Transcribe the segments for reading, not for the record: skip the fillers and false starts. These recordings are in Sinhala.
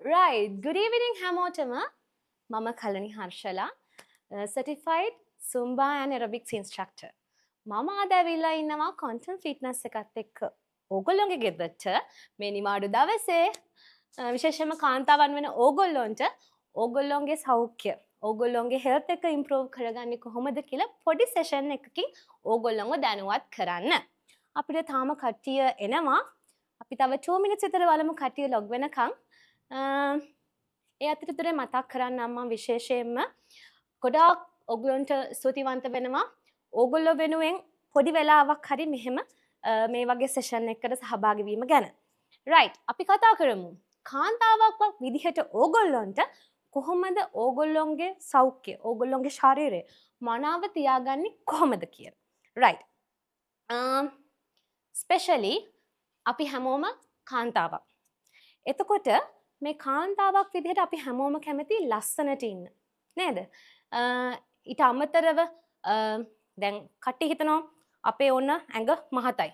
Right, good evening හැමෝටම. මම කලනි හර්ෂලා, certified Zumba and aerobics instructor. මම අද ඇවිල්ලා ඉන්නවා Quantum Fitness එකත් එක්ක ඕගොල්ලොන්ගේ ගෙදරට මේ නිවාඩු දවසේ, විශේෂයෙන්ම කාන්තාවන් වෙන ඕගොල්ලොන්ට ඕගොල්ලොන්ගේ සෞඛ්‍ය, ඕගොල්ලොන්ගේ හෙල්ත් එක ඉම්ප්‍රූව් කරගන්නේ කොහොමද කියලා පොඩි සෙෂන් එකකින් ඕගොල්ලොන්ව දැනුවත් කරන්න. අපිට තාම කට්ටිය එනවා. අපි තව 2 minutes විතර බලමු කට්ටිය ලොග් වෙනකන්. ඒ අතරතුරේ මතක් කරන්නම්, මම විශේෂයෙන්ම ගොඩාක් ඔගොල්ලන්ට ස්තුතිවන්ත වෙනවා ඕගොල්ලෝ වෙනුවෙන් පොඩි වෙලාවක් හරි මෙහෙම මේ වගේ සෙෂන් එකකට සහභාගී වීම ගැන. රයිට්, අපි කතා කරමු. කාන්තාවක් විදිහට ඕගොල්ලොන්ට කොහොමද ඕගොල්ලොන්ගේ සෞඛ්‍ය, ඕගොල්ලොන්ගේ ශරීරය මනාව තියාගන්නේ කොහොමද කියලා. රයිට්. ස්පෙෂලි අපි හැමෝම කාන්තාවක්. එතකොට මේ කාන්තාවක් විදිහට අපි හැමෝම කැමති ලස්සනට ඉන්න. නේද? ඊට අමතරව දැන් කට්ටිය හිතනවා අපේ ඔන්න ඇඟ මහතයි.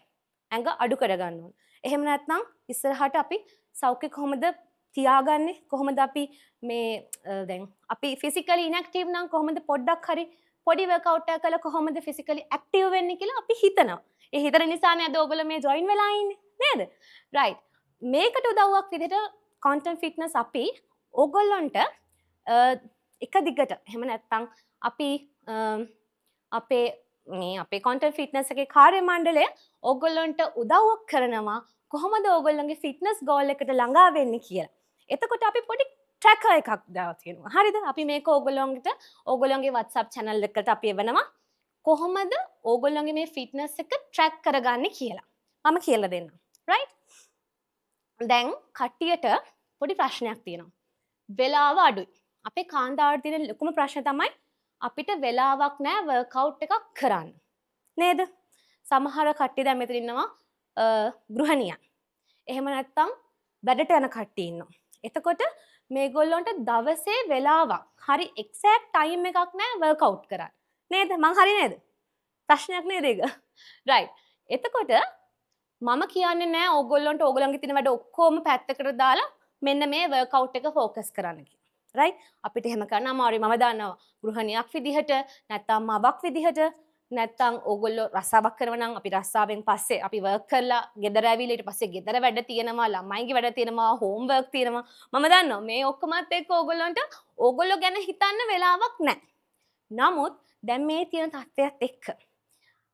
ඇඟ අඩු කරගන්න ඕන. එහෙම නැත්නම් ඉස්සරහට අපි සෞඛ්‍ය කොහොමද තියාගන්නේ? කොහොමද අපි මේ දැන් අපි ෆිසිකලි ඉන්ඇක්ටිව් නම් කොහොමද පොඩ්ඩක් හරි පොඩි වර්ක්අවුට් එකක් කරලා කොහොමද ෆිසිකලි ඇක්ටිව් වෙන්නේ කියලා අපි හිතනවා. ඒ හිතන නිසානේ අද ඔයගොල්ලෝ මේ ජොයින් වෙලා ඉන්නේ. නේද? රයිට්. මේකට උදව්වක් විදිහට Quantum Fitness අපි ඕගොල්ලන්ට එක දිගට, එහෙම නැත්නම් අපි අපේ මේ අපේ Quantum Fitness එකේ කාර්ය මණ්ඩලය ඕගොල්ලන්ට උදව්වක් කරනවා කොහොමද ඕගොල්ලන්ගේ ෆිට්නස් ගෝල් එකට ළඟා වෙන්නේ කියලා. එතකොට අපි පොඩි ට්‍රැකර් එකක් දාලා තියෙනවා. හරිද? අපි මේක ඕගොල්ලන්ට ඕගොල්ලන්ගේ WhatsApp channel එකට අපි එවනවා. කොහොමද ඕගොල්ලන්ගේ මේ ෆිට්නස් එක ට්‍රැක් කරගන්නේ කියලා. මම කියලා දෙන්නම්. රයිට්? දැන් කට්ටියට පොඩි ප්‍රශ්නයක් තියෙනවා. වෙලාව අඩුයි. අපේ කාන්තාවට තියෙන ලොකුම ප්‍රශ්න තමයි අපිට වෙලාවක් නෑ වර්කවුට් එකක් කරන්න. නේද? සමහර කට්ටිය දැන් මෙතන ඉන්නවා ගෘහණියන්. එහෙම නැත්නම් වැඩට යන කට්ටිය ඉන්නවා. එතකොට මේගොල්ලොන්ට දවසේ වෙලාවක් හරි එක්සැක්ට් ටයිම් එකක් නෑ වර්කවුට් කරන්න. නේද? මං හරි නේද? ප්‍රශ්නයක් නේද ඒක? රයිට්. එතකොට මම කියන්නේ නෑ ඕගොල්ලොන්ට ඕගොල්ලන්ගේ තියෙන වැඩ ඔක්කොම පැත්තකට දාලා මෙන්න මේ වර්කවුට් එක ෆෝකස් කරන්න කියලා. රයිට්? අපිට එහෙම කරන්න අමාරුයි. මම දන්නවා ගෘහණියක් විදිහට, නැත්නම් මවක් විදිහට, නැත්නම් ඕගොල්ලෝ රස්සාවක් කරනවා නම් අපි රස්සාවෙන් පස්සේ අපි වර්ක් කරලා ගෙදර ඇවිල්ලා ඊට පස්සේ ගෙදර වැඩ තියෙනවා, ළමයින්ගේ වැඩ තියෙනවා, හෝම් වර්ක් තියෙනවා. මම දන්නවා මේ ඔක්කොමත් එක්ක ඕගොල්ලන්ට ඕගොල්ලෝ ගැන හිතන්න වෙලාවක් නැහැ. නමුත් දැන් මේ තියෙන තත්ත්වයක් එක්ක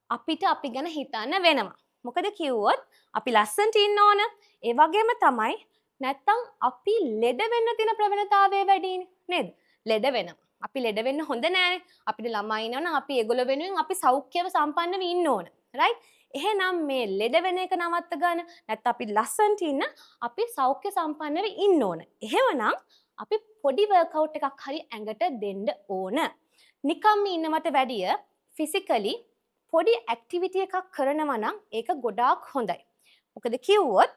අපිට අපි ගැන හිතන්න වෙනවා. මොකද කිව්වොත් අපි ලස්සනට ඉන්න ඕන. ඒ වගේම තමයි නැත්තම් අපි ලෙඩ වෙන්න තියෙන ප්‍රවණතාවය වැඩිනේ නේද? ලෙඩ වෙනවා. අපි ලෙඩ වෙන්න හොඳ නෑනේ. අපිට ළමයි ඉන්නවනම් අපි ඒගොල්ලෝ වෙනුවෙන් අපි සෞඛ්‍යව සම්පන්නව ඉන්න ඕන. රයිට්? එහෙනම් මේ ලෙඩ වෙන එක නවත්ත ගන්න, නැත්නම් අපි ලස්සනට ඉන්න අපි සෞඛ්‍ය සම්පන්නව ඉන්න ඕන. එහෙමනම් අපි පොඩි වර්කවුට් එකක් හරි ඇඟට දෙන්න ඕන. නිකම්ම ඉන්නවට වැඩිය ෆිසිකලි පොඩි ඇක්ටිවිටි එකක් කරනවා නම් ඒක ගොඩාක් හොඳයි. මොකද කිව්වොත්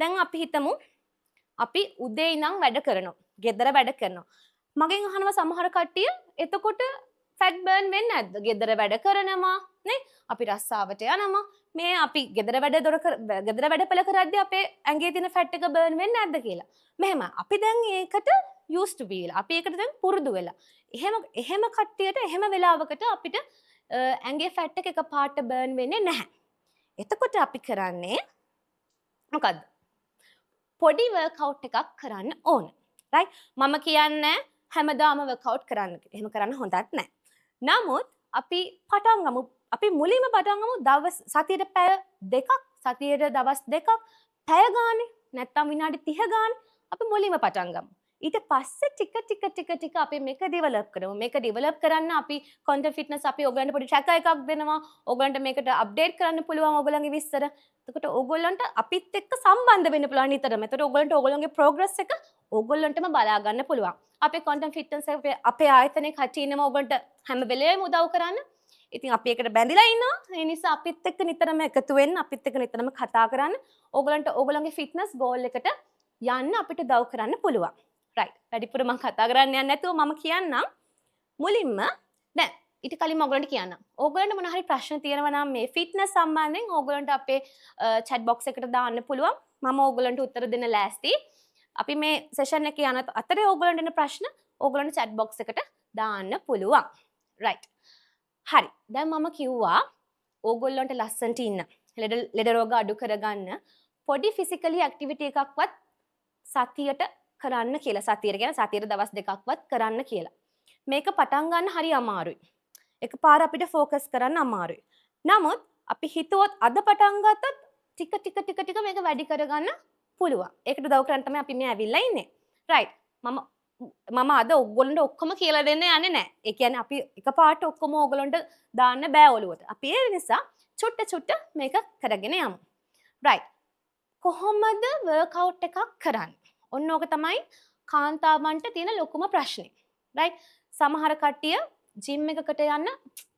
දැන් අපි හිතමු අපි උදේ ඉඳන් වැඩ කරනවා. ගෙදර වැඩ කරනවා. මගෙන් අහනවා සමහර කට්ටිය, එතකොට ෆැට් බර්න් වෙන්නේ නැද්ද? ගෙදර වැඩ කරනවා නේ? අපි රස්සාවට යනවා. මේ අපි ගෙදර වැඩ දොර කර ගෙදර වැඩ පෙළ කරද්දී අපේ ඇඟේ තියෙන ෆැට් එක බර්න් වෙන්නේ නැද්ද කියලා. මෙහෙම අපි දැන් ඒකට used to be වෙලා. අපි ඒකට දැන් පුරුදු වෙලා. එහෙම එහෙම කට්ටියට එහෙම වෙලාවකට අපිට ඇඟේ ෆැට් එක එකපාරට බර්න් වෙන්නේ නැහැ. එතකොට අපි කරන්නේ මොකද්ද? පොඩි වර්කවුට් එකක් කරන්න ඕන. රයිට්? මම කියන්නේ හැමදාම වර්කවුට් කරන්න කියලා. එහෙම කරන්න හොඳත් නෑ. නමුත් අපි පටන් ගමු. අපි මුලින්ම පටන් ගමු දවස් සතියට පැය 2ක්, සතියට දවස් 2ක්, පැය ගානේ නැත්තම් විනාඩි 30 ගානේ අපි මුලින්ම පටන් ගමු. ඊට පස්සේ ටික ටික ටික ටික අපි මේක ඩෙවලොප් කරමු. මේක ඩෙවලොප් කරන්න අපි Quantum Fitness අපි ඔයගලන්ට පොඩි ට්‍රැකර් එකක් දෙනවා. ඔයගලන්ට මේකට අප්ඩේට් කරන්න පුළුවන් ඔයගලන්ගේ විස්තර. එතකොට ඔයගොල්ලන්ට අපිත් එක්ක සම්බන්ධ වෙන්න පුළුවන් නිතරම. එතකොට ඔයගොල්ලන්ට ඔයගොල්ලන්ගේ ප්‍රෝග්‍රස් එක ඔයගොල්ලන්ටම බලා ගන්න පුළුවන්. අපේ Quantum Fitness අපේ ආයතනයේ කට්ටිය ඉන්නවා ඔයගොල්ලන්ට හැම වෙලේම උදව් කරන්න. ඉතින් අපි ඒකට බැඳිලා ඉන්නවා. ඒ නිසා අපිත් එක්ක නිතරම එකතු වෙන්න, අපිත් එක්ක නිතරම කතා කරන්න. ඔයගොල්ලන්ට ඔයගොල්ලන්ගේ ෆිට්නස් ගෝල් එකට යන්න අපිට උදව් කරන්න පුළුවන්. රයිට්. වැඩිපුර මං කතා කරන්න යන්නේ නැතුව මම කියන්නම්. මුලින්ම දැන් ඊට කලින් මම ඔයගොල්ලන්ට කියන්නම්. ඕගොල්ලන්ට මොන හරි ප්‍රශ්න තියෙනවා නම් මේ ෆිට්නස් සම්බන්ධයෙන් ඕගොල්ලන්ට අපේ චැට් බොක්ස් එකට දාන්න පුළුවන්. මම ඕගොල්ලන්ට උත්තර දෙන්න ලෑස්ති. අපි මේ සෙෂන් එකේ යන අතරේ ඕගොල්ලන්ට එන ප්‍රශ්න ඕගොල්ලන්ට chat box එකට දාන්න පුළුවන්. රයිට්. හරි. දැන් මම කිව්වා ඕගොල්ලන්ට ලස්සනට ඉන්න, ලෙඩ රෝග අඩු කරගන්න පොඩි ෆිසිකලි ඇක්ටිවිටි එකක්වත් සතියට කරන්න කියලා. සතියට කියන්නේ සතියට දවස් දෙකක්වත් කරන්න කියලා. මේක පටන් ගන්න හරි අමාරුයි. එකපාර අපිට ෆෝකස් කරන්න අමාරුයි. නමුත් අපි හිතුවොත් අද පටන් ගත්තොත් ටික ටික ටික ටික මේක වැඩි කරගන්න පුළුවන්. ඒකට උදව් කරන්න තමයි අපි මේ ඇවිල්ලා ඉන්නේ. රයිට්. මම අද ඔයගොල්ලන්ට ඔක්කොම කියලා දෙන්න යන්නේ නැහැ. ඒ කියන්නේ අපි එකපාරට ඔක්කොම ඔයගොල්ලන්ට දාන්න බෑ ඔලුවට. අපි ඒ නිසා චුට්ට චුට්ට මේක කරගෙන යමු. රයිට්. කොහොමද වර්කවුට් එකක් කරන්නේ? ඔන්න ඕක තමයි කාන්තාවන්ට තියෙන ලොකුම ප්‍රශ්නේ. රයිට්. සමහර කට්ටිය ජිම් එකකට යන්න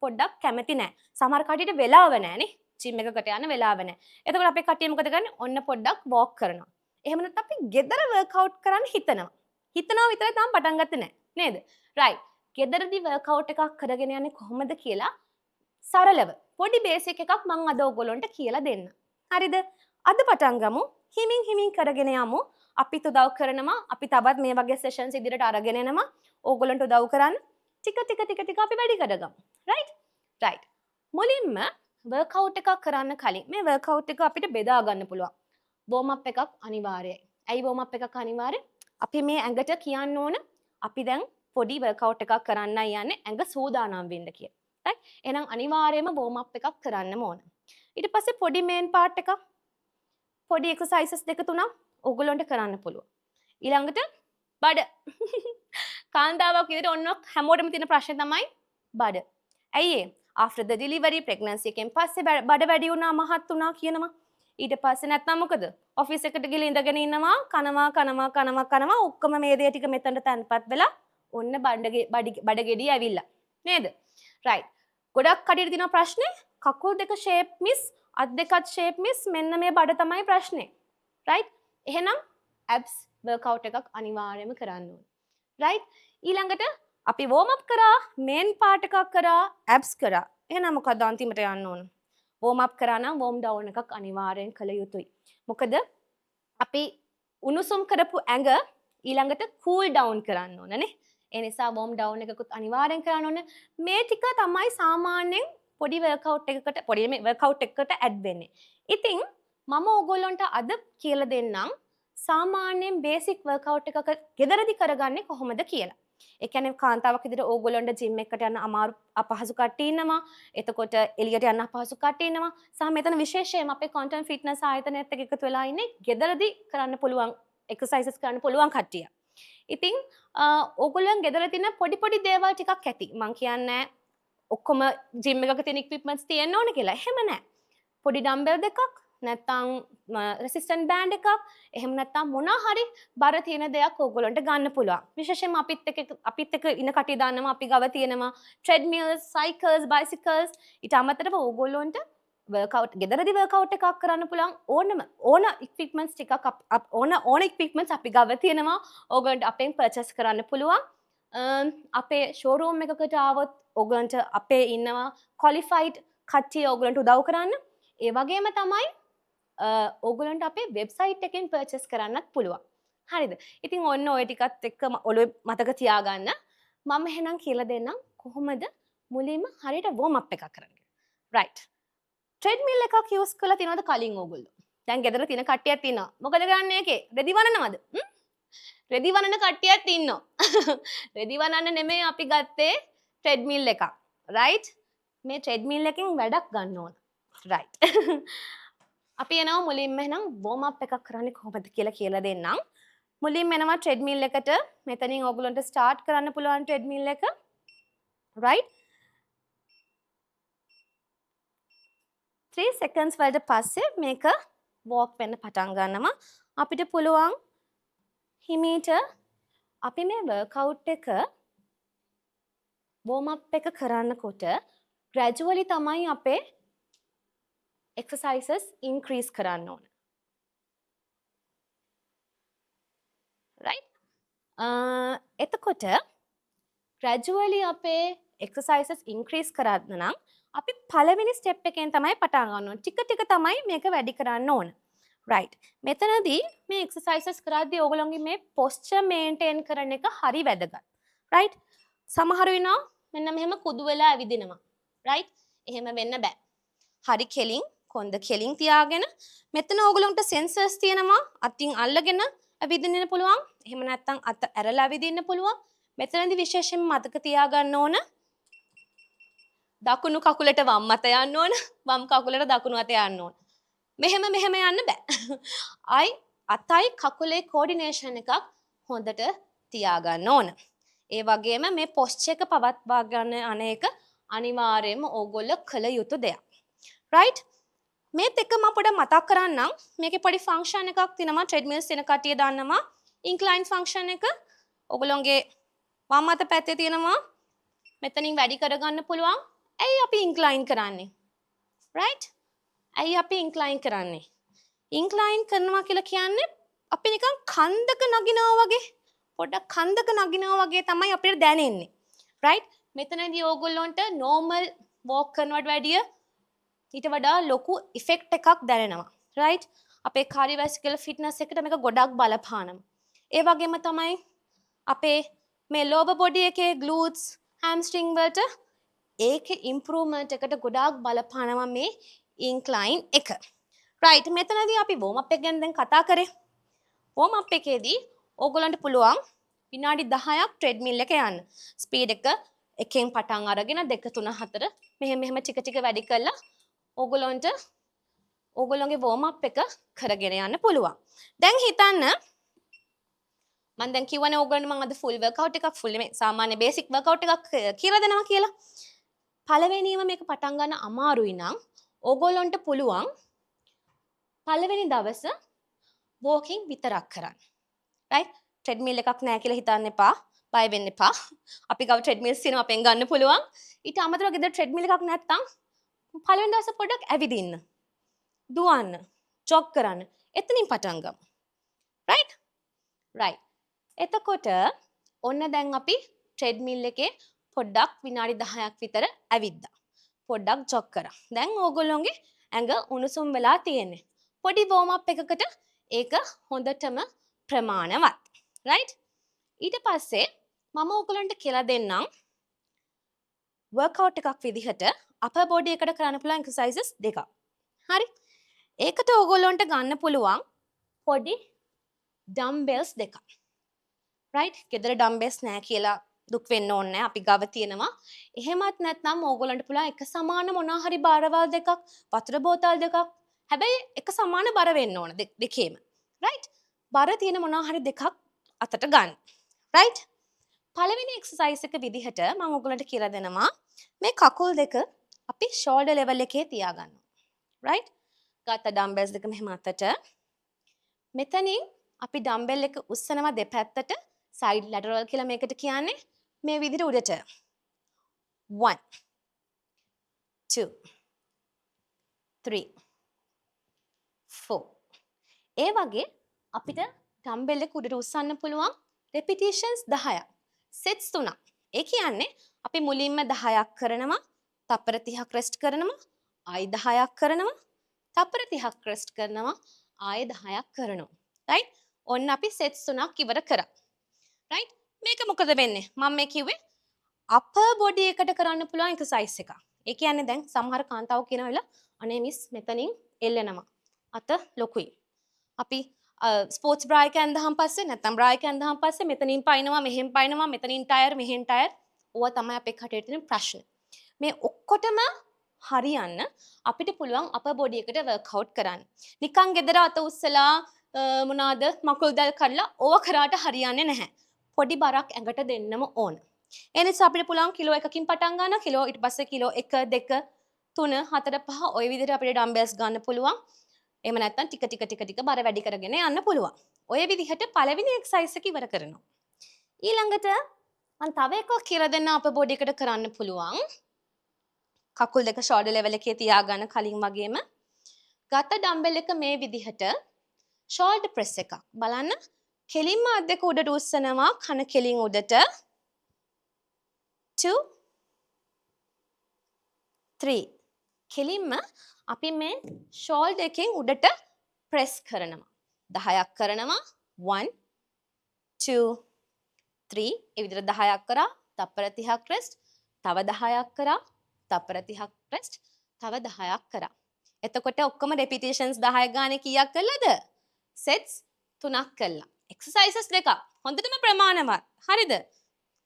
පොඩ්ඩක් කැමති නෑ. සමහර කට්ටියට වෙලාව නෑනේ. ජිම් එකකට යන්න වෙලාව නෑ. එතකොට අපේ කට්ටිය මොකද කරන්නේ? ඔන්න පොඩ්ඩක් වෝක් කරනවා. එහෙම නැත්නම් අපි ගෙදර වර්කවුට් කරන්න හිතනවා. හිතනවා විතරයි තාම පටන් ගත්තේ නෑ. නේද? රයිට්. ගෙදරදී වර්කවුට් එකක් කරගෙන යන්නේ කොහොමද කියලා සරලව පොඩි බේසික් එකක් මං අද ඔයගොල්ලන්ට කියලා දෙන්න. හරිද? අද පටන් ගමු. හිමින් හිමින් කරගෙන යමු. අපිත් උදව් කරනවා. අපි තවත් මේ වගේ සෙෂන්ස් ඉදිරියට අරගෙන එනවා. ඕගොල්ලන්ට උදව් කරන්න. ටික ටික ටික ටික අපි වැඩි කරගමු. රයිට්? රයිට්. මුලින්ම වර්කවුට් එකක් කරන්න කලින් මේ වර්කවුට් එක අපිට බෙදා ගන්න පුළුවන්. වෝම් අප් එකක් අනිවාර්යයි. ඇයි වෝම් අප් එකක් අනිවාර්ය? අපි මේ ඇඟට කියන්න ඕන අපි දැන් පොඩි වර්කවුට් එකක් කරන්නයි යන්නේ, ඇඟ සූදානම් වෙන්න කියලා. රයිට්? එහෙනම් අනිවාර්යයෙන්ම වෝම් අප් එකක් කරන්නම ඕන. ඊට පස්සේ පොඩි මේන් පාර්ට් එකක්, පොඩි එක්සර්සයිසස් දෙක තුනක් ඕගොල්ලන්ට කරන්න පුළුවන්. ඊළඟට බඩ. කාන්තාවක් විදිහට ඔන්න හැමෝටම තියෙන ප්‍රශ්නේ තමයි බඩ. ඇයි ඒ? After the delivery, pregnancy එකෙන් පස්සේ බඩ වැඩි වුණා, මහත් වුණා කියනවා. ඊට පස්සේ නැත්නම් මොකද? ඔෆිස් එකට ගිහලා ඉඳගෙන ඉන්නවා, කනවා, කනවා, කනවා, කනවා, ඔක්කොම මේ දේ ටික මෙතනට තැන්පත් වෙලා ඔන්න බඩගෙඩිය ඇවිල්ලා. නේද? රයිට්. ගොඩක් කටියට තියෙන ප්‍රශ්නේ කකුල් දෙක ෂේප් මිස්, අත් දෙකත් ෂේප් මිස්, මෙන්න මේ බඩ තමයි ප්‍රශ්නේ. රයිට්? එහෙනම් ඇබ්ස් වර්කවුට් එකක් අනිවාර්යයෙන්ම කරන්න ඕනේ. රයිට්? ඊළඟට අපි වෝම් අප් කරා, මේන් පාර්ට් එකක් කරා, ඇබ්ස් කරා. එහෙනම් මොකද්ද අන්තිමට යන්න ඕන? වෝම් අප් කරා නම් වෝම් ඩවුන් එකක් අනිවාර්යෙන් කළ යුතුයි. මොකද අපි උණුසුම් කරපු ඇඟ ඊළඟට කූල් ඩවුන් කරන්න ඕන නේ. ඒ නිසා වෝම් ඩවුන් එකකුත් අනිවාර්යෙන් කරන්න ඕන. මේ ටික තමයි සාමාන්‍යයෙන් පොඩි වර්කවුට් එකකට, පොඩි නෙමෙයි, වර්කවුට් එකකට ඇඩ් වෙන්නේ. ඉතින් මම ඕගොල්ලන්ට අද කියලා දෙන්නම් සාමාන්‍යයෙන් බේසික් වර්කවුට් එකක ගෙදරදි කරගන්නේ කොහොමද කියලා. ඒ කියන්නේ කාන්තාවක් විදිහට ඕගොල්ලන්ට ජිම් එකට යන්න අමාරු අපහසු කට්ටිය ඉන්නවා. එතකොට එළියට යන්න අපහසු කට්ටිය ඉන්නවා. සහ මෙතන විශේෂයෙන්ම අපේ ක්වොන්ටම් ෆිට්නස් ආයතනයත් එක්ක එකතු වෙලා ඉන්නේ ගෙදරදි කරන්න පුළුවන් එක්සර්සයිසස් කරන්න පුළුවන් කට්ටිය. ඉතින් ඕගොල්ලන් ගෙදර තියෙන පොඩි පොඩි දේවල් ටිකක් ඇති. මං කියන්නේ ඔක්කොම ජිම් එකක තියෙන ඉක්විප්මන්ට්ස් තියෙන්න ඕන කියලා. එහෙම නෑ. පොඩි ඩම්බෙල් දෙකක්, නැත්නම් රෙසිස්ටන්ට් බෑන්ඩ් එකක්, එහෙම නැත්නම් මොනවා හරි බර තියෙන දෙයක් ඕගොල්ලන්ට ගන්න පුළුවන්. විශේෂයෙන්ම අපිත් එක්ක ඉන්න කට්ටිය දන්නවා අපි ගව තියෙනවා ට්‍රෙඩ්මිල්ස්, සයිකල්ස්, බයිසිකල්ස්. ඊට අමතරව ඕගොල්ලන්ට ගෙදරදි වර්කවුට් එකක් කරන්න පුළුවන් ඕන ඉක්විප්මන්ට්ස් ටිකක් ඕන ඉක්විප්මන්ට්ස් අපි ගව තියෙනවා. ඕගොල්ලන්ට අපෙන් පර්චේස් කරන්න පුළුවන්. අපේ ෂෝරූම් එකකට ආවොත් ඕගොල්ලන්ට අපේ ඉන්නවා ක්වොලිෆයිඩ් කට්ටිය ඕගොල්ලන්ට උදව් කරන්න. ඒ වගේම තමයි ඕගොල්ලන්ට අපේ වෙබ්සයිට් එකෙන් පර්චේස් කරන්නත් පුළුවන්. හරිද? ඉතින් ඔන්න ඔය ටිකත් එක්ක ඔළුවේ මතක තියාගන්න. මම එහෙනම් කියලා දෙන්නම් කොහොමද මුලින්ම හරියට වෝම් අප් එකක් කරන්න කියලා. රයිට්. ට්‍රෙඩ්මිල් එකක් යූස් කරලා තියෙනවද කලින් ඕගොල්ලෝ? දැන් ගෙදර තියෙන කට්ටියක් ඉන්නවා. මොකද කරන්නේ ඒකේ? රෙදි වනනවද? රෙදි වනන කට්ටියත් ඉන්නවා. රෙදි වනන්න නෙමෙයි අපි ගත්තේ ට්‍රෙඩ්මිල් එකක්. රයිට්? මේ ට්‍රෙඩ්මිල් එකෙන් වැඩක් ගන්න ඕන. රයිට්. අපි එනවා මුලින්ම එහෙනම් වෝම් අප් එකක් කරන්නේ කොහොමද කියලා කියලා දෙන්නම්. මුලින්ම එනවා ට්‍රෙඩ්මිල් එකට. මෙතනින් ඕගොල්ලන්ට ස්ටාර්ට් කරන්න පුළුවන් ට්‍රෙඩ්මිල් එක. රයිට්? 3 seconds වලට පස්සේ මේක වෝක් වෙන්න පටන් ගන්නවා. අපිට පුළුවන් හිමීට අපි මේ වර්කවුට් එක වෝම් අප් එක කරන්නකොට ග්‍රැජුවලි තමයි අපේ එක්සර්සයිසස් ඉන්ක්‍රීස් කරන්න ඕන. රයිට්? එතකොට ග්‍රැජුවලි අපේ එක්සර්සයිසස් ඉන්ක්‍රීස් කරන්න නම් අපි පළවෙනි ස්ටෙප් එකෙන් තමයි පටන් ගන්න ඕන. ටික ටික තමයි මේක වැඩි කරන්න ඕන. රයිට්. මෙතනදී මේ එක්සර්සයිසස් කරද්දී ඕගොල්ලෝගේ මේ පොස්චර් මේන්ටේන් කරන එක හරි වැදගත්. රයිට්? සමහර වෙනවා මෙන්න මෙහෙම කුදු වෙලා ඇවිදිනවා. රයිට්? එහෙම වෙන්න බෑ. හරි කෙලින්, කොන්ද කෙලින් තියාගෙන. මෙතන ඕගොල්ලන්ට සෙන්සර්ස් තියෙනවා. අතින් අල්ලගෙන ඇවිදින්න පුළුවන්. එහෙම නැත්නම් අත ඇරලා ඇවිදින්න පුළුවන්. මෙතනදී විශේෂයෙන්ම මතක තියාගන්න ඕන, දකුණු කකුලට වම් අත යන්න ඕන, වම් කකුලට දකුණු අත යන්න ඕන. මෙහෙම මෙහෙම යන්න බෑ. ආයි අතයි කකුලේ කෝඩිනේෂන් එකක් හොඳට තියාගන්න ඕන. ඒ වගේම මේ පොස්චර් එක පවත්වා ගන්න අනේක අනිවාර්යයෙන්ම ඕගොල්ලෝ කළ යුතු දෙයක්. රයිට්? මේත් එක්ක මම පොඩ්ඩක් මතක් කරන්නම්. මේකේ පොඩි ෆන්ක්ෂන් එකක් තියෙනවා. ට්‍රෙඩ්මිල්ස් තියෙන කට්ටිය දන්නවා. ඉන්ක්ලයින් ෆන්ක්ෂන් එක ඔයගොල්ලෝගේ වම් අත පැත්තේ තියෙනවා. මෙතනින් වැඩි කරගන්න පුළුවන්. ඇයි අපි ඉන්ක්ලයින් කරන්නේ? රයිට්? ඇයි අපි ඉන්ක්ලයින් කරන්නේ? ඉන්ක්ලයින් කරනවා කියලා කියන්නේ අපි නිකන් කන්දක නගිනවා වගේ, පොඩ්ඩක් කන්දක නගිනවා වගේ තමයි අපිට දැනෙන්නේ. රයිට්? මෙතනදී ඕගොල්ලොන්ට නෝමල් වෝක් කරනවට වැඩිය ඊට වඩා ලොකු ඉෆෙක්ට් එකක් දැනෙනවා. රයිට්? අපේ කාඩියෝවැස්කියුලර් ෆිට්නස් එකට මේක ගොඩක් බලපානවා. ඒ වගේම තමයි අපේ මේ ලෝවර් බොඩි එකේ ග්ලූට්ස්, හැම්ස්ට්‍රින්ග් වලට ඒකේ ඉම්ප්‍රූව්මන්ට් එකට ගොඩාක් බලපානවා මේ ඉන්ක්ලයින් එක. රයිට්, මෙතනදී අපි වෝම් අප් එක ගැන දැන් කතා කරේ. වෝම් අප් එකේදී ඕගොල්ලන්ට පුළුවන් විනාඩි 10ක් ට්‍රෙඩ්මිල් එක යන්න. ස්පීඩ් එක එකෙන් පටන් අරගෙන 2, 3, 4 මෙහෙම මෙහෙම ටික ටික වැඩි කරලා ඕගොල්ලන්ට ඕගොල්ලන්ගේ වෝම් අප් එක කරගෙන යන්න පුළුවන්. දැන් හිතන්න, මං දැන් කිව්වනේ ඕගොල්ලන්ට මං අද ෆුල් වර්කවුට් එකක්, ෆුල් නෙමෙයි, සාමාන්‍ය බේසික් වර්කවුට් එකක් කියලා දෙනවා කියලා. පළවෙනියම මේක පටන් ගන්න අමාරුයි නම් ඕගොල්ලන්ට පුළුවන් පළවෙනි දවස වෝකින් විතරක් කරන්න. රයිට්? ට්‍රෙඩ්මිල් එකක් නෑ කියලා හිතන්න එපා. බය වෙන්න එපා. අපි ගාව ට්‍රෙඩ්මිල්ස් තියෙනවා, අපෙන් ගන්න පුළුවන්. ඊට අමතරව ගෙදර ට්‍රෙඩ්මිල් එකක් නැත්තම් පළවෙනි දවසේ පොඩ්ඩක් ඇවිදින්න. දුවන්න. ජොග් කරන්න. එතනින් පටන් ගමු. රයිට්? රයිට්. එතකොට ඔන්න දැන් අපි ට්‍රෙඩ්මිල් එකේ පොඩ්ඩක් විනාඩි 10ක් විතර ඇවිද්දා. පොඩ්ඩක් ජොග් කරා. දැන් ඕගොල්ලොන්ගේ ඇඟ උණුසුම් වෙලා තියෙන්නේ. පොඩි වෝම් අප් එකකට ඒක හොඳටම ප්‍රමාණවත්. රයිට්? ඊට පස්සේ මම ඕගොල්ලන්ට කියලා දෙන්නම් වර්කවුට් එකක් විදිහට අපර් බොඩි එකට කරන්න පුළුවන් එක්සර්සයිසස් දෙකක්. හරි? ඒකට ඕගොල්ලොන්ට ගන්න පුළුවන් පොඩි ඩම්බෙල්ස් දෙකක්. රයිට්? ගෙදර ඩම්බෙල්ස් නෑ කියලා දුක් වෙන්න ඕනේ නෑ. අපි ගාව තියෙනවා. එහෙමත් නැත්නම් ඕගොල්ලන්ට පුළුවන් එක සමාන මොනවා හරි බාරවල් දෙකක්, වතුර බෝතල් දෙකක්. හැබැයි එක සමාන බර වෙන්න ඕන දෙකේම. රයිට්? බර තියෙන මොනවා හරි දෙකක් අතට ගන්න. රයිට්? පළවෙනි එක්සර්සයිස් එක විදිහට මම ඔයගොල්ලන්ට කියලා දෙනවා මේ කකුල් දෙක අපි ෂෝල්ඩර් ලෙවල් එකේ තියාගන්නවා. රයිට්? ගත්ත ඩම්බෙල්ස් දෙක මෙහෙම අතට. මෙතනින් අපි ඩම්බෙල් එක උස්සනවා දෙපැත්තට, සයිඩ් ලැටරල් කියලා මේකට කියන්නේ. මේ විදිහට උඩට. 1, 2, 3, 4. ඒ වගේ අපිට ඩම්බෙල් එක උඩට උස්සන්න පුළුවන් රෙපිටිෂන්ස් 10ක්. සෙට්ස් තුනක්. ඒ කියන්නේ අපි මුලින්ම 10ක් කරනවා, තප්පර 30ක් රෙස්ට් කරනවා, ආයි 10ක් කරනවා, තප්පර 30ක් රෙස්ට් කරනවා, ආයෙ 10ක් කරනවා. රයිට්? ඔන්න අපි සෙට්ස් තුනක් ඉවර කරා. රයිට්? මේක මොකද වෙන්නේ? මම මේ කිව්වේ අපර් බොඩි එකට කරන්න පුළුවන් එක්සර්සයිස් එකක්. ඒ කියන්නේ දැන් සමහර කාන්තාවෝ කියන වෙලාව, අනේ මිස්, මෙතනින් එල්ලෙනවා. අත ලොකුයි. අපි ස්පෝර්ට්ස් බ්‍රා එක ඇඳහම පස්සේ, නැත්නම් බ්‍රා එක ඇඳහම පස්සේ මෙතනින් පයින්නවා, මෙහෙන් පයින්නවා, මෙතනින් ටයර්, මෙහෙන් ටයර්. ඕවා තමයි අපේ කටේට තියෙන ප්‍රශ්න. මේ ඔක්කොටම හරියන්න අපිට පුළුවන් අපර් බොඩි එකට වර්ක්අවුට් කරන්න. නිකන් ගෙදර අත උස්සලා මොනවාද මකුල් දැල් කඩලා ඕවා කරාට හරියන්නේ නැහැ. පොඩි බරක් ඇඟට දෙන්නම ඕන. ඒ නිසා අපිට පුළුවන් කිලෝ එකකින් පටන් ගන්න, කිලෝ, ඊට පස්සේ කිලෝ 1, 2, 3, 4, 5 ඔය විදිහට අපිට ඩම්බෙල්ස් ගන්න පුළුවන්. එහෙම නැත්නම් ටික ටික ටික ටික බර වැඩි කරගෙන යන්න පුළුවන්. ඔය විදිහට පළවෙනි එක්සර්සයිස් එක ඉවර කරනවා. ඊළඟට මම තව එකක් කියලා දෙන්න අපර් බොඩි එකට කරන්න පුළුවන්. කකුල් දෙක ෂෝල්ඩර් ලෙවල් එකේ තියාගන්න කලින් වගේම. ගත්ත ඩම්බෙල් එක මේ විදිහට ෂෝල්ඩර් ප්‍රෙස් එකක්. බලන්න, කෙලින්ම අත් දෙක උඩට උස්සනවා, කන කෙලින් උඩට. 2, 3. කෙලින්ම අපි මේ ෂෝල්ඩර් එකෙන් උඩට ප්‍රෙස් කරනවා. 10ක් කරනවා. 1, 2, 3. ඒ විදිහට 10ක් කරා, තප්පර 30ක් රෙස්ට්. තව 10ක් කරා, තප්පර 30ක් රෙස්ට්. තව 10ක් කරා. එතකොට ඔක්කොම රෙපිටිෂන්ස් 10 ගානේ කීයක් කළාද? සෙට්ස් තුනක් කළා. එක්සර්සයිසස් දෙකක්. හොඳටම ප්‍රමාණවත්. හරිද?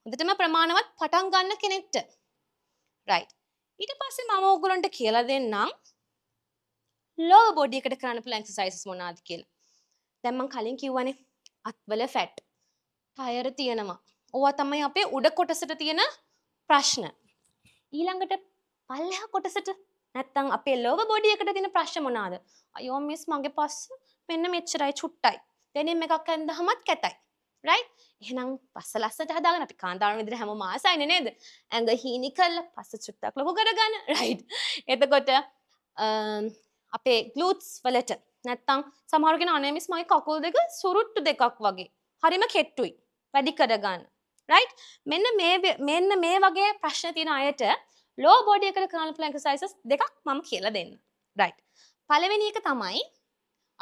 හොඳටම ප්‍රමාණවත් පටන් ගන්න කෙනෙක්ට. රයිට්. ඊට පස්සේ මම ඕගොල්ලන්ට කියලා දෙන්නම් ලෝවර් බොඩි එකට කරන්න පුළුවන් එක්සර්සයිසස් මොනවාද කියලා. දැන් මං කලින් කිව්වනේ අත්වල ෆැට්, ටයර් තියෙනවා. ඕවා තමයි අපේ උඩ කොටසට තියෙන ප්‍රශ්න. ඊළඟට පල්ලෙහා කොටසට නැත්තම් අපේ ලෝවර් බොඩි එකට තියෙන ප්‍රශ්න මොනවාද? අයියෝ මිස්, මගේ පස්ස මෙන්න මෙච්චරයි, චුට්ටයි. ඩෙනිම් එකක් ඇඳහමත් කැතයි. රයිට්? එහෙනම් පස්ස ලස්සනට හදාගන්න. අපි කාන්තාවන් විදිහට හැමෝම ආසයිනේ නේද? ඇඟ හීනි කරලා පස්ස චුට්ටක් ලොකු කරගන්න. රයිට්. එතකොට අපේ ග්ලූට්ස් වලට නැත්තම් සමහර කෙනා අනේ මිස්, මගේ කකුල් දෙක සුරුට්ටු දෙකක් වගේ. හරිම කෙට්ටුයි. වැඩි කරගන්න. රයිට්? මෙන්න මේ වගේ ප්‍රශ්න තියෙන අයට ලෝවර් බොඩි එකට කරන්න පුළුවන් එක්සර්සයිසස් දෙකක් මම කියලා දෙන්න. රයිට්. පළවෙනි එක තමයි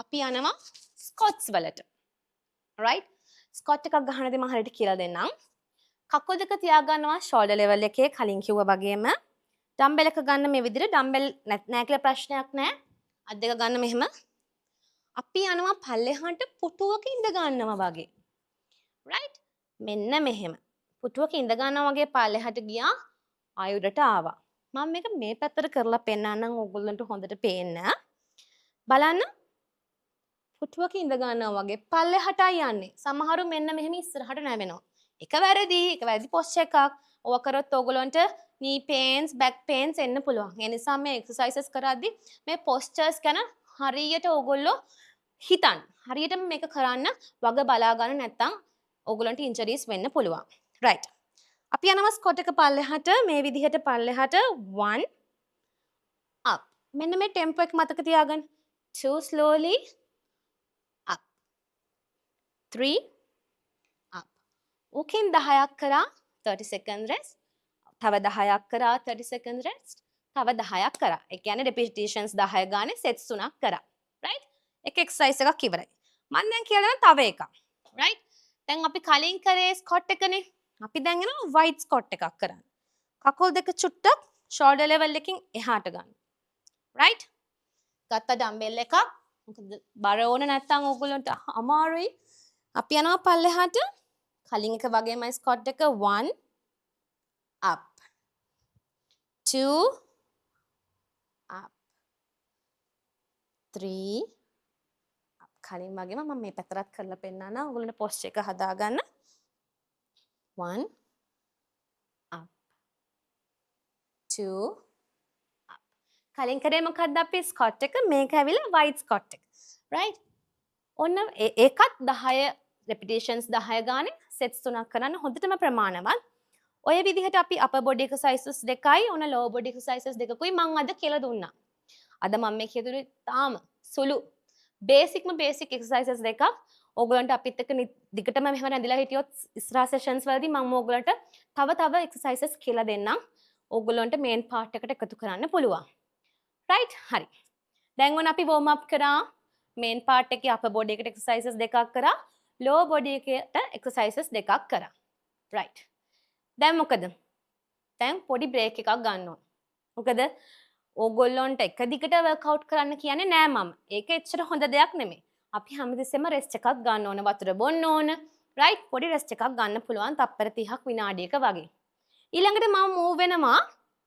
අපි යනවා ස්කොට්ස් වලට. රයිට්? ස්කොට් එකක් ගහන දේ මම හරියට කියලා දෙන්නම්. කකුල් දෙක තියාගන්නවා ෂෝල්ඩර් ලෙවල් එකේ කලින් කිව්වා වගේම. ඩම්බෙල් එක ගන්න මේ විදිහට. ඩම්බෙල් නෑ කියලා ප්‍රශ්නයක් නෑ. අත් දෙක ගන්න මෙහෙම. අපි යනවා පල්ලෙහාට පුටුවක ඉඳ ගන්නවා වගේ. රයිට්? මෙන්න මෙහෙම. පුටුවක ඉඳ ගන්නවා වගේ පල්ලෙහාට ගියා, ආයෙ උඩට ආවා. මම මේක මේ පැත්තට කරලා පෙන්නන්නම් ඕගොල්ලන්ට හොඳට පේන්න. බලන්න, පුටුවක ඉඳ ගන්නවා වගේ පල්ලෙහාටයි යන්නේ. සමහරු මෙන්න මෙහෙම ඉස්සරහට නැවෙනවා. එක වැරදි, එක වැරදි පොස්චර් එකක්. ඔවා කරොත් ඕගොල්ලන්ට knee pains, back pains එන්න පුළුවන්. ඒ නිසා මේ එක්සර්සයිසස් කරද්දි මේ පොස්චර්ස් ගැන හරියට ඕගොල්ලෝ හිතන්න. හරියටම මේක කරන්න වග බලා ගන්න, නැත්නම් ඕගොල්ලන්ට ඉන්ජරිස් වෙන්න පුළුවන්. රයිට්. අපි යනවා ස්කොට් එක පල්ලෙහාට මේ විදිහට පල්ලෙහාට. 1 up. මෙන්න මේ ටෙම්පෝ එක මතක තියාගන්න. 2 slowly up. 3 up. ඕකෙන් 10ක් කරා, 30 second rest. තව 10ක් කරා, 30 second rest. තව 10ක් කරා. ඒ කියන්නේ repetitions 10 ගානේ sets තුනක් කරා. Right? එක එක්සර්සයිස් එකක් ඉවරයි. මම දැන් කියලා දෙනවා තව එකක්. Right? දැන් අපි කලින් කරේ ස්කොට් එකනේ. අපි දැන් එනවා වයිඩ් ස්කොට් එකක් කරන්න. කකුල් දෙක චුට්ටක් ෂෝල්ඩර් ලෙවල් එකකින් එහාට ගන්න. රයිට්? ගත්ත ඩම්බෙල් එකක්. මොකද බර ඕන, නැත්තම් ඕගොල්ලන්ට අමාරුයි. අපි යනවා පල්ලෙහාට. කලින් එක වගේමයි ස්කොට් එක. 1 up, 2 up, 3 up. කලින් වගේම මම මේ පැත්තටත් කරලා පෙන්නන්නම් ඔයගොල්ලන්ට පොස්චර් එක හදාගන්න. 1 up, 2 up. කලින් කරේ මොකද්ද අපි? ස්කොට් එක. මේක ඇවිල්ලා වයිඩ් ස්කොට් එක. රයිට්? ඔන්න ඒකත් 10 රෙපිටිෂන්ස් 10 ගානේ සෙට්ස් තුනක් කරන්න හොඳටම ප්‍රමාණවත්. ඔය විදිහට අපි අපර් බොඩි එක්සර්සයිසස් දෙකයි ඔන්න ලෝවර් බොඩි එක්සර්සයිසස් දෙකකුයි මං අද කියලා දුන්නා. අද මම මේ කියලා දුන්නේ තාම සුළු බේසික්ම බේසික් එක්සර්සයිසස් දෙකක්. ඕගොල්ලන්ට අපිත් එක්ක දිගටම මෙහෙම රැඳිලා හිටියොත් ඉස්සරහ සෙෂන්ස් වලදී මම ඕගොල්ලන්ට තව තව එක්සර්සයිසස් කියලා දෙන්නම්. ඕගොල්ලන්ට මේන් පාර්ට් එකට එකතු කරන්න පුළුවන්. රයිට්, හරි. දැන් ඔන්න අපි වෝම් අප් කරා. මේන් පාර්ට් එකේ අපර් බොඩි එකට එක්සර්සයිසස් දෙකක් කරා. ලෝවර් බොඩි එකට එක්සර්සයිසස් දෙකක් කරා. රයිට්. දැන් මොකද? දැන් පොඩි බ්‍රේක් එකක් ගන්න ඕන. මොකද ඕගොල්ලොන්ට එක දිගට වර්කවුට් කරන්න කියන්නේ නෑ මම. ඒක එච්චර හොඳ දෙයක් නෙමෙයි. අපි හැමතිස්සෙම රෙස්ට් එකක් ගන්න ඕන, වතුර බොන්න ඕන. රයිට්? පොඩි රෙස්ට් එකක් ගන්න පුළුවන් තප්පර 30ක් විනාඩියක වගේ. ඊළඟට මම මූව් වෙනවා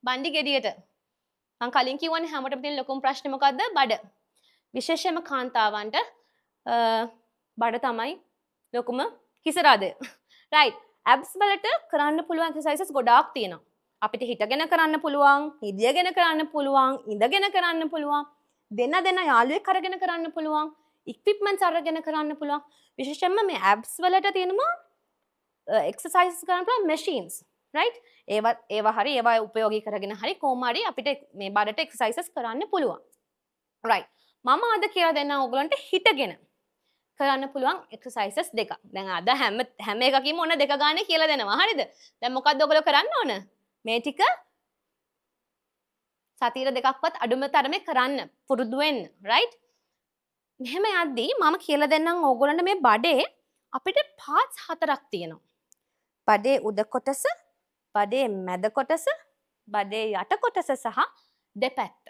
බණ්ඩි ගෙඩියට. මං කලින් කිව්වනේ හැමෝටම තියෙන ලොකුම ප්‍රශ්නේ මොකද්ද? බඩ. විශේෂයෙන්ම කාන්තාවන්ට බඩ තමයි ලොකුම හිසරදය. රයිට්. ඇබ්ස් වලට කරන්න පුළුවන් එක්සර්සයිසස් ගොඩාක් තියෙනවා. අපිට හිටගෙන කරන්න පුළුවන්, නිදියගෙන කරන්න පුළුවන්, ඉඳගෙන කරන්න පුළුවන්, දෙන්න දෙන්න යාළුවෙක් අරගෙන කරන්න පුළුවන්, ඉක්විප්මන්ට්ස් අරගෙන කරන්න පුළුවන්. විශේෂයෙන්ම මේ ඇබ්ස් වලට තියෙනවා එක්සර්සයිස් කරන්න පුළුවන් මැෂින්ස්. රයිට්? ඒවා ඒවා හරි ඒවා උපයෝගී කරගෙන හරි කොහොම හරි අපිට මේ බඩට එක්සර්සයිසස් කරන්න පුළුවන්. රයිට්. මම අද කියලා දෙන්නම් ඔයගොල්ලන්ට හිටගෙන කරන්න පුළුවන් එක්සර්සයිසස් දෙකක්. දැන් අද හැම හැම එකකින්ම ඔන්න දෙක ගානේ කියලා දෙනවා. හරිද? දැන් මොකද්ද ඔයගොල්ලෝ කරන්න ඕන? මේ ටික සතියට දෙකක්වත් අඩුම තරමේ කරන්න පුරුදු වෙන්න. රයිට්? මෙහෙම යද්දී මම කියලා දෙන්නම් ඕගොල්ලන්ට, මේ බඩේ අපිට පාර්ට්ස් හතරක් තියෙනවා. බඩේ උඩ කොටස, බඩේ මැද කොටස, බඩේ යට කොටස සහ දෙපැත්ත.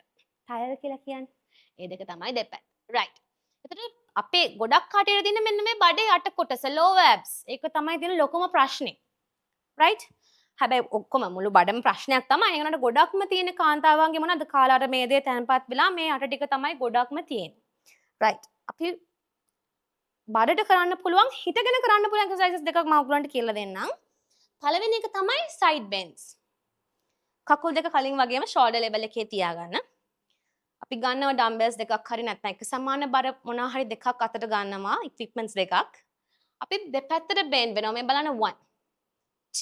ටයර් කියලා කියන්නේ. ඒ දෙක තමයි දෙපැත්ත. රයිට්. එතකොට අපේ ගොඩක් කට්ටියට තියෙන මෙන්න මේ බඩේ යට කොටස, ලෝවර් ඇබ්ස්. ඒක තමයි තියෙන ලොකුම ප්‍රශ්නේ. රයිට්? හැබැයි ඔක්කොම මුළු බඩම ප්‍රශ්නයක් තමයි. ඒ වුණාට ගොඩක්ම තියෙන කාන්තාවන්ගේ මොනවද, කාලා අර මේ දේ තැන්පත් වෙලා මේ යට ටික තමයි ගොඩක්ම තියෙන්නේ. රයිට්. අපි බඩට කරන්න පුළුවන්, හිටගෙන කරන්න පුළුවන් එක්සර්සයිසස් දෙකක් මම ඔයගොල්ලන්ට කියලා දෙන්නම්. පළවෙනි එක තමයි සයිඩ් බෙන්ඩ්ස්. කකුල් දෙක කලින් වගේම ෂෝල්ඩර් ලෙවල් එකේ තියාගන්න. අපි ගන්නවා ඩම්බෙල්ස් දෙකක් හරි නැත්නම් එක සමාන බර මොනවා හරි දෙකක් අතට ගන්නවා, ඉක්විප්මන්ට්ස් දෙකක්. අපි දෙපැත්තට බෙන්ඩ් වෙනවා. මේ බලන්න, 1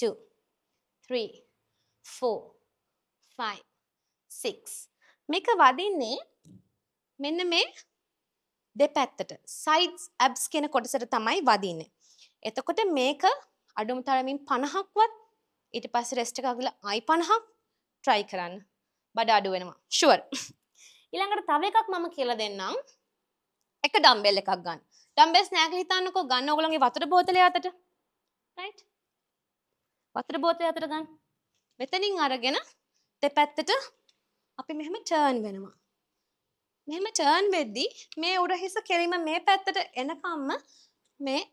2 3 4 5 6. මේක වදින්නේ මෙන්න මේ දෙපැත්තට, සයිඩ්ස් ඇබ්ස් කියන කොටසට තමයි වදින්නේ. එතකොට මේක අඩුම තරමින් 50ක්වත්, ඊට පස්සේ රෙස්ට් එකක් දීලා ආයි 50ක් try කරන්න. බඩ අඩු වෙනවා. ෂුවර්. ඊළඟට තව එකක් මම කියලා දෙන්නම්. එක ඩම්බෙල් එකක් ගන්න. ඩම්බෙල්ස් නෑ කියලා හිතන්නකෝ, ගන්න ඕගොල්ලන්ගේ වතුර බෝතලය අතට. රයිට්? වතුර බෝතලය අතට ගන්න. මෙතනින් අරගෙන දෙපැත්තට අපි මෙහෙම ටර්න් වෙනවා. මෙහෙම ටර්න් වෙද්දි මේ උරහිස කෙලින්ම මේ පැත්තට එනකම්ම මේ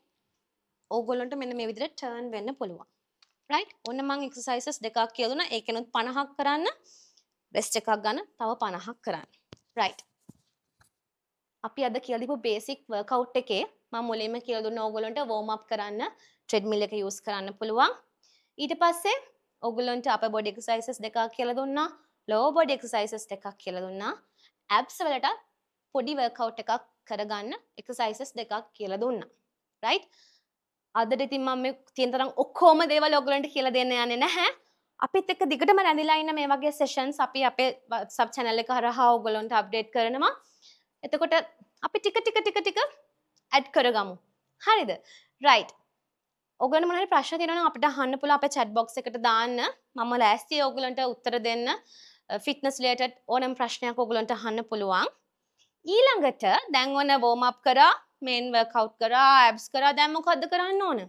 ඕගොල්ලන්ට මෙන්න මේ විදිහට ටර්න් වෙන්න පුළුවන්. රයිට්? ඔන්න මං එක්සර්සයිසස් දෙකක් කියලා දුන්නා. ඒකෙනුත් 50ක් කරන්න. රෙස්ට් එකක් ගන්න. තව 50ක් කරන්න. රයිට්. අපි අද කියලා දීපු බේසික් වර්කවුට් එකේ මම මුලින්ම කියලා දුන්නා ඕගොල්ලන්ට වෝම් අප් කරන්න ට්‍රෙඩ්මිල් එක යූස් කරන්න පුළුවන්. ඊට පස්සේ ඕගොල්ලන්ට අපර් බොඩි එක්සර්සයිසස් දෙකක් කියලා දුන්නා. ලෝවර් බොඩි එක්සර්සයිසස් දෙකක් කියලා දුන්නා. ඇබ්ස් වලට පොඩි වර්කවුට් එකක් කරගන්න එක්සර්සයිසස් දෙකක් කියලා දුන්නා. රයිට්? අදට ඉතින් මම මේ තියෙන තරම් ඔක්කොම දේවල් ඔයගොල්ලන්ට කියලා දෙන්න යන්නේ නැහැ. අපිත් එක්ක දිගටම රැඳිලා ඉන්න. මේ වගේ සෙෂන්ස් අපි අපේ WhatsApp channel එක හරහා ඔයගොල්ලන්ට අප්ඩේට් කරනවා. එතකොට අපි ටික ටික ටික ටික ඇඩ් කරගමු. හරිද? රයිට්. ඔයගොල්ලන්ට මොන හරි ප්‍රශ්න තියෙනවා නම් අපිට අහන්න පුළුවන්, අපේ chat box එකට දාන්න. මම ලෑස්තියි ඔයගොල්ලන්ට උත්තර දෙන්න. ෆිට්නස් රිලේටඩ් ඕනෑම ප්‍රශ්නයක් ඔයගොල්ලන්ට අහන්න පුළුවන්. ඊළඟට දැන් ඔන්න වෝම් අප් කරා, මේන් වර්කවුට් කරා, ඇබ්ස් කරා. දැන් මොකද්ද කරන්න ඕන?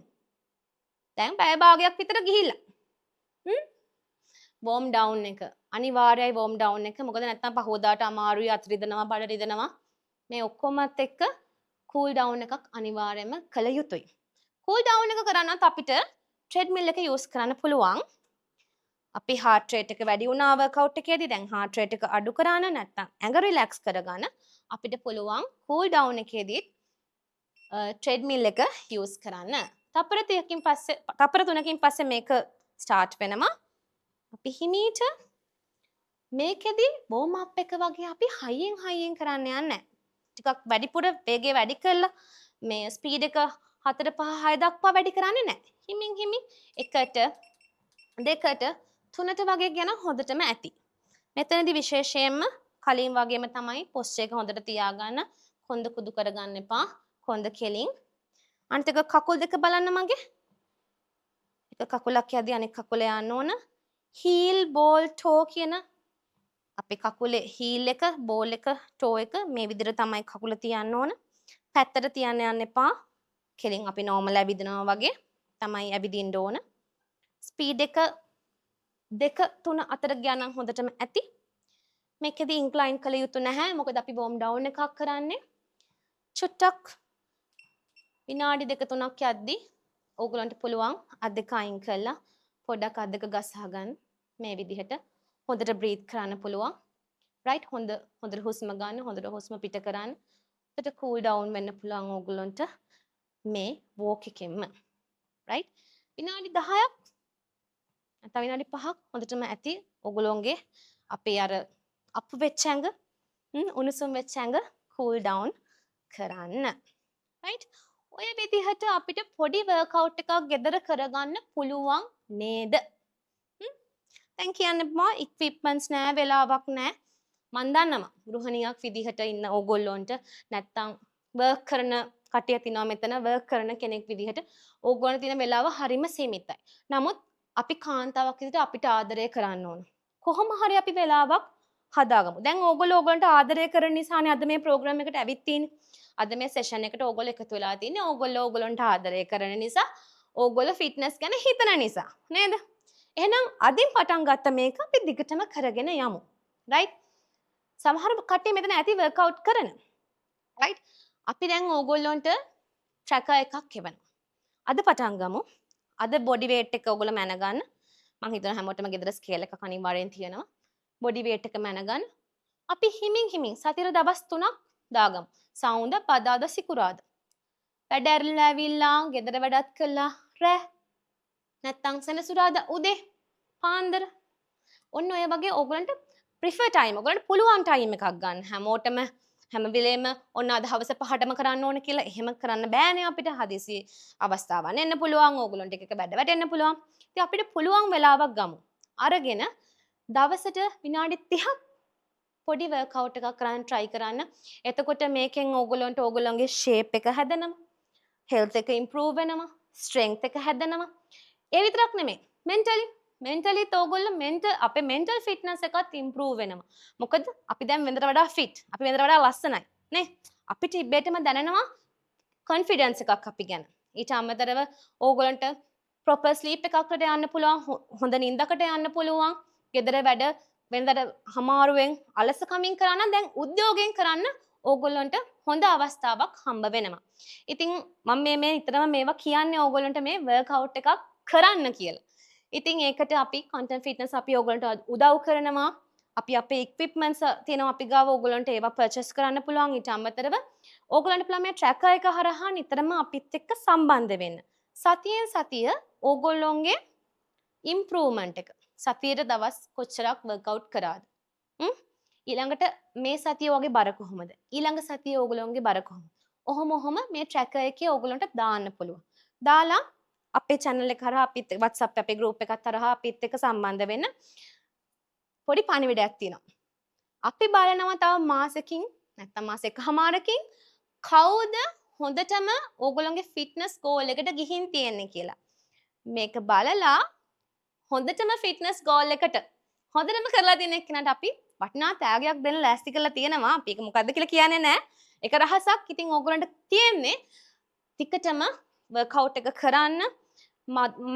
දැන් පැය භාගයක් විතර ගිහිල්ලා. වෝම් ඩවුන් එක අනිවාර්යයි. වෝම් ඩවුන් එක, මොකද නැත්නම් පහුවදාට අමාරුයි, අත රිදෙනවා, බඩ රිදෙනවා. මේ ඔක්කොමත් එක්ක කූල් ඩවුන් එකක් අනිවාර්යයෙන්ම කළ යුතුයි. කූල් ඩවුන් එක කරන්නත් අපිට ට්‍රෙඩ්මිල් එක යූස් කරන්න පුළුවන්. අපි හાર્ට් රේට් එක වැඩි වුණා වර්කවුට් එකේදී, දැන් හાર્ට් රේට් එක අඩු කරන්න නැත්නම් ඇඟ රිලැක්ස් කරගන්න අපිට පුළුවන් කූල් ඩවුන් එකේදීත් ට්‍රෙඩ්මිල් එක යූස් කරන්න. තප්පර 30කින් පස්සේ, තප්පර 3කින් පස්සේ මේක ස්ටාර්ට් වෙනවා. අපි හිමීට මේකෙදි වෝම් අප් එක වගේ අපි හයියෙන් හයියෙන් කරන්න යන්නේ නැහැ. ටිකක් වැඩිපුර වේගය වැඩි කරලා මේ ස්පීඩ් එක 4 5 6 දක්වා වැඩි කරන්නේ නැහැ. හිමින් හිමින් එකට, දෙකට, තුනට වගේ ගැන හොඳටම ඇති. මෙතනදි විශේෂයෙන්ම කලින් වගේම තමයි පොස්චර් එක හොඳට තියාගන්න. කොන්ද කුදු කරගන්න එපා. කොන්ද කෙලින්. අනිත් එක කකුල් දෙක බලන්න මගේ. එක කකුලක් යද්දි අනෙක් කකුල යන්න ඕන. හීල්, බෝල්, ටෝ කියන අපේ කකුලේ හීල් එක, බෝල් එක, ටෝ එක මේ විදිහට තමයි කකුල තියන්න ඕන. පැත්තට තියන්න යන්න එපා. කෙලින් අපි නෝමල් ඇවිදිනවා වගේ තමයි ඇවිදින්න ඕන. ස්පීඩ් එක 2 3 අතර ගියා නම් හොඳටම ඇති. මේකෙදි ඉන්ක්ලයින් කළ යුතු නැහැ. මොකද අපි වෝම් ඩවුන් එකක් කරන්නේ. චුට්ටක් විනාඩි දෙක තුනක් යද්දි ඕගොල්ලන්ට පුළුවන් අත් දෙක අයින් කරලා පොඩ්ඩක් අත් දෙක ගසා ගන්න. මේ විදිහට හොඳට බ්‍රීත් කරන්න පුළුවන්. රයිට්, හොඳට හුස්ම ගන්න, හොඳට හුස්ම පිට කරන්න. එතකොට කූල් ඩවුන් වෙන්න පුළුවන් ඕගොල්ලන්ට මේ වෝක් එකෙන්ම. රයිට්, විනාඩි 10ක් නැත්නම් විනාඩි 5ක් හොඳටම ඇති ඔගොල්ලොන්ගේ අපේ අර අප් වෙච්ච ඇඟ, උණුසුම් වෙච්ච ඇඟ කූල් ඩවුන් කරන්න. රයිට්, ඔය විදිහට අපිට පොඩි වර්කවුට් එකක් ගෙදර කරගන්න පුළුවන් නේද? දැන් කියන්න එපා ඉක්විප්මන්ට්ස් නෑ, වෙලාවක් නෑ. මන් දන්නවා ගෘහණියක් විදිහට ඉන්න ඕගොල්ලොන්ට, නැත්තම් වර්ක් කරන කට්ටියක් ඉන්නවා මෙතන, වර්ක් කරන කෙනෙක් විදිහට ඕගොල්ලන්ට තියෙන වෙලාව හරිම සීමිතයි. නමුත් අපි කාන්තාවක් විදිහට අපිට ආදරය කරන්න ඕන. කොහොම හරි අපි වෙලාවක් හදාගමු. දැන් ඕගොල්ලෝ ඕගොල්ලන්ට ආදරය කරන නිසානේ අද මේ ප්‍රෝග්‍රෑම් එකට ඇවිත් තියෙන්නේ. අද මේ සෙෂන් එකට ඕගොල්ලෝ එකතු වෙලා තින්නේ ඕගොල්ලෝ ඕගොල්ලන්ට ආදරය කරන නිසා, ඕගොල්ලෝ ෆිට්නස් ගැන හිතන නිසා නේද? එහෙනම් අදින් පටන් ගත්ත මේක අපි දිගටම කරගෙන යමු. රයිට්? සමහර කට්ටිය මෙතන ඇති වර්ක්අවුට් කරන. රයිට්? අපි දැන් ඕගොල්ලොන්ට ට්‍රැකර් එකක් එවනවා. අද පටන් ගමු. අද බොඩි වේට් එක ඕගොල්ලෝ මැනගන්න. මං හිතනවා හැමෝටම ගෙදර ස්කේල් එකක් අනිවාර්යෙන් තියෙනවා. බොඩි වේට් එක මැනගන්න. අපි හිමින් හිමින් සතියට දවස් 3ක් දාගමු. සවුන්ද, බදාද, සිකුරාද. වැඩ ඇරලා ඇවිල්ලා ගෙදර වැඩත් කළා රෑ. නැත්තම් සෙනසුරාදා උදේ පාන්දර. ඔන්න ඔය වගේ ඕගොල්ලන්ට ප්‍රිෆර් ටයිම්, ඔයගොල්ලන්ට පුළුවන් ටයිම් එකක් ගන්න. හැමෝටම හැම වෙලේම ඔන්න අද හවස 5ටම කරන්න ඕන කියලා එහෙම කරන්න බෑනේ අපිට. හදිසි අවස්ථාවන් එන්න පුළුවන්, ඕගොල්ලන්ට එක එක වැඩ වැටෙන්න පුළුවන්. ඉතින් අපිට පුළුවන් වෙලාවක් ගමු. අරගෙන දවසට විනාඩි 30ක් පොඩි වර්ක්අවුට් එකක් කරන්න try කරන්න. එතකොට මේකෙන් ඕගොල්ලන්ට ඕගොල්ලන්ගේ ෂේප් එක හැදෙනවා. හෙල්ත් එක ඉම්ප්‍රූව් වෙනවා. ස්ට්‍රෙන්ග්ත් එක හැදෙනවා. ඒ විතරක් නෙමෙයි. මෙන්ටලිත් ඕගොල්ලෝ අපේ මෙන්ටල් ෆිට්නස් එකත් ඉම්ප්‍රූව් වෙනවා. මොකද අපි දැන් වෙනදට වඩා ෆිට්. අපි වෙනදට වඩා ලස්සනයි නේ. අපිට ඉබේටම දැනෙනවා කොන්ෆිඩන්ස් එකක් අපි ගැන. ඊට අමතරව ඕගොල්ලන්ට ප්‍රොපර් ස්ලීප් එකකට යන්න පුළුවන්, හොඳ නින්දකට යන්න පුළුවන්. ගෙදර වැඩ වෙනදට අමාරුවෙන් අලසකමින් කරා නම් දැන් උද්‍යෝගයෙන් කරන්න ඕගොල්ලන්ට හොඳ අවස්ථාවක් හම්බ වෙනවා. ඉතින් මම මේ මේ නිතරම මේවා කියන්නේ ඕගොල්ලන්ට මේ වර්ක්අවුට් එකක් කරන්න කියලා. ඉතින් ඒකට අපි ක්වොන්ටම් ෆිට්නස් අපි ඕගොල්ලන්ට උදව් කරනවා. අපි අපේ ඉක්විප්මන්ට්ස් තියෙනවා අපි ගාව, ඕගොල්ලන්ට ඒවා පර්චේස් කරන්න පුළුවන්. ඊට අමතරව ඕගොල්ලන්ට පුළුවන් මේ ට්‍රැකර් එක හරහා නිතරම අපිත් එක්ක සම්බන්ධ වෙන්න. සතියෙන් සතිය ඕගොල්ලොන්ගේ ඉම්ප්‍රූව්මන්ට් එක. සතියට දවස් කොච්චරක් වර්ක්අවුට් කරාද? ඊළඟට මේ සතිය වගේ බර කොහොමද? ඊළඟ සතිය ඕගොල්ලොන්ගේ බර කොහොමද? ඔහොම ඔහොම මේ ට්‍රැකර් එකේ ඕගොල්ලන්ට දාන්න පුළුවන්. දාලා අපේ channel එක හරහා අපිත් WhatsApp අපේ group එකත් හරහා අපිත් එක්ක සම්බන්ධ වෙන්න. පොඩි පණිවිඩයක් තියෙනවා. අපි බලනවා තව මාසෙකින් නැත්නම් මාස එකහමාරකින් කවුද හොඳටම ඕගොල්ලොන්ගේ ෆිට්නස් ගෝල් එකට ගිහින් තියෙන්නේ කියලා. මේක බලලා හොඳටම ෆිට්නස් ගෝල් එකට හොඳටම කරලා තියෙන එක්කෙනාට අපි වටිනා තෑග්ගක් දෙන්න ලෑස්ති කරලා තියෙනවා. අපි ඒක මොකද්ද කියලා කියන්නේ නෑ. ඒක රහසක්. ඉතින් ඕගොල්ලන්ට තියෙන්නේ ටිකටම වර්ක්අවුට් එක කරන්න,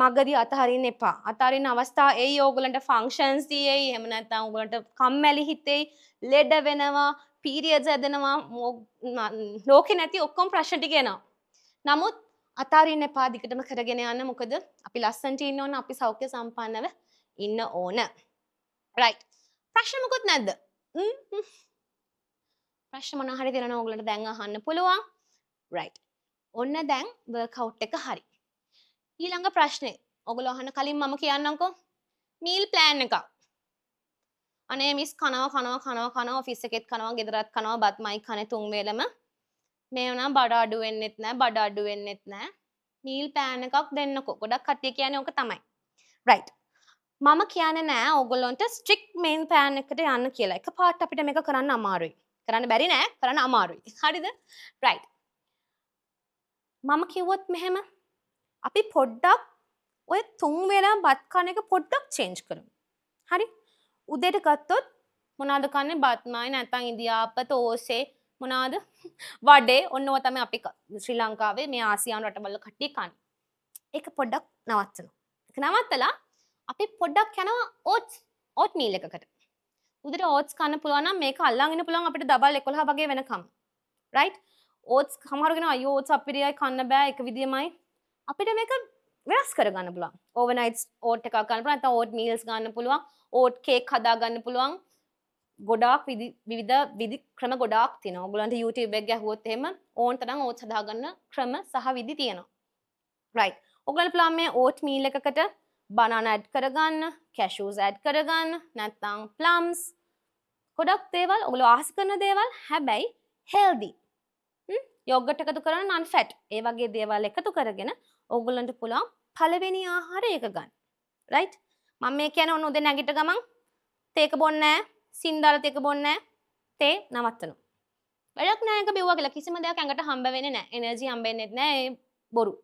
මගදී අතහරින්න එපා. අතහරින අවස්ථා එයි, ඕගොල්ලන්ට ෆන්ක්ෂන්ස් තියෙයි, එහෙම නැත්නම් ඕගොල්ලන්ට කම්මැලි හිතෙයි, ලෙඩ වෙනවා, පීරියඩ්ස් ඇදෙනවා, ලෝකේ නැති ඔක්කොම ප්‍රශ්න ටික එනවා. නමුත් අතාරින්න එපා, දිගටම කරගෙන යන්න. මොකද අපි ලස්සනට ඉන්න ඕන, අපි සෞඛ්‍ය සම්පන්නව ඉන්න ඕන. රයිට්. ප්‍රශ්න මොකුත් නැද්ද? ප්‍රශ්න මොන හරි තියෙනවා නම් ඕගොල්ලන්ට දැන් අහන්න පුළුවන්. රයිට්. ඔන්න දැන් වර්ක්අවුට් එක හරි. ඊළඟ ප්‍රශ්නේ ඔයගොල්ලෝ අහන්න කලින් මම කියන්නම්කෝ මීල් ප්ලෑන් එකක්. අනේ මිස්, කනවා කනවා කනවා කනවා, ඔෆිස් එකෙත් කනවා, ගෙදරත් කනවා, බත්මයි කන්නේ තුන් වේලම. මේ වුණා බඩ අඩු වෙන්නෙත් නෑ, බඩ අඩු වෙන්නෙත් නෑ. මීල් ප්ලෑන් එකක් දෙන්නකෝ. ගොඩක් කට්ටිය කියන්නේ ඕක තමයි. රයිට්. මම කියන්නේ නෑ ඕගොල්ලන්ට ස්ට්‍රික්ට් මීල් ප්ලෑන් එකට යන්න කියලා. එකපාරට අපිට මේක කරන්න අමාරුයි. කරන්න බැරි නෑ, කරන්න අමාරුයි. හරිද? රයිට්. මම කිව්වොත් මෙහෙම අපි පොඩ්ඩක් ඔය තුන් වේලම බත් කන එක පොඩ්ඩක් චේන්ජ් කරමු. හරි? උදේට ගත්තොත් මොනවාද කන්නේ? බත්මයි නැත්නම් ඉඳිආප්ප, තෝසේ, මොනවාද? වඩේ. ඔන්න ඔය තමයි අපි ශ්‍රී ලංකාවේ මේ ආසියානු රටවල කට්ටිය කන්නේ. ඒක පොඩ්ඩක් නවත්තනවා. ඒක නවත්තලා අපි පොඩ්ඩක් යනවා ඕට් මීල් එකකට. උදේට ඕට්ස් කන්න පුළුවන් නම් මේක අල්ලන් ඉන්න පුළුවන් අපිට දවල් 11 වගේ වෙනකම්. රයිට්? ඕට්ස් සමහරව කියනවා අයියෝ ඕට්ස් අපිරියයි කන්න බෑ, එක විදියමයි. අපිට මේක වෙනස් කරගන්න පුළුවන්. ඕවර්නයිට් ඕට් එකක් ගන්න පුළුවන්, නැත්නම් ඕට් මීල්ස් ගන්න පුළුවන්, ඕට් කේක් හදා ගන්න පුළුවන්. ගොඩාක් විවිධ විදි ක්‍රම ගොඩාක් තියෙනවා. ඔයගොල්ලන්ට YouTube එක ගැහුවොත් එහෙම ඕන තරම් ඕට්ස් හදාගන්න ක්‍රම සහ විදි තියෙනවා. රයිට්. ඔයගොල්ලන්ට පුළුවන් මේ ඕට් මීල් එකකට බනානා ඇඩ් කරගන්න, කැෂූස් ඇඩ් කරගන්න, නැත්නම් ප්ලම්ස්, ගොඩක් දේවල් ඔයගොල්ලෝ ආස කරන දේවල්, හැබැයි හෙල්දි. යෝගට් එකතු කරන නන් ෆැට් ඒ වගේ දේවල් එකතු කරගෙන ඕගොල්ලන්ට පුළුවන් පළවෙනි ආහාරය ඒක ගන්න. රයිට්? මම මේ කියන්නේ ඔන්න උදේ නැගිට ගමන් තේක බොන්නේ නෑ, සින්දාලා තේක බොන්නේ නෑ, තේ නවත්තනවා. වැඩක් නෑ ඒක බිව්වා කියලා කිසිම දෙයක් ඇඟට හම්බ වෙන්නේ නෑ. එනර්ජි හම්බෙන්නෙත් නෑ, ඒ බොරු.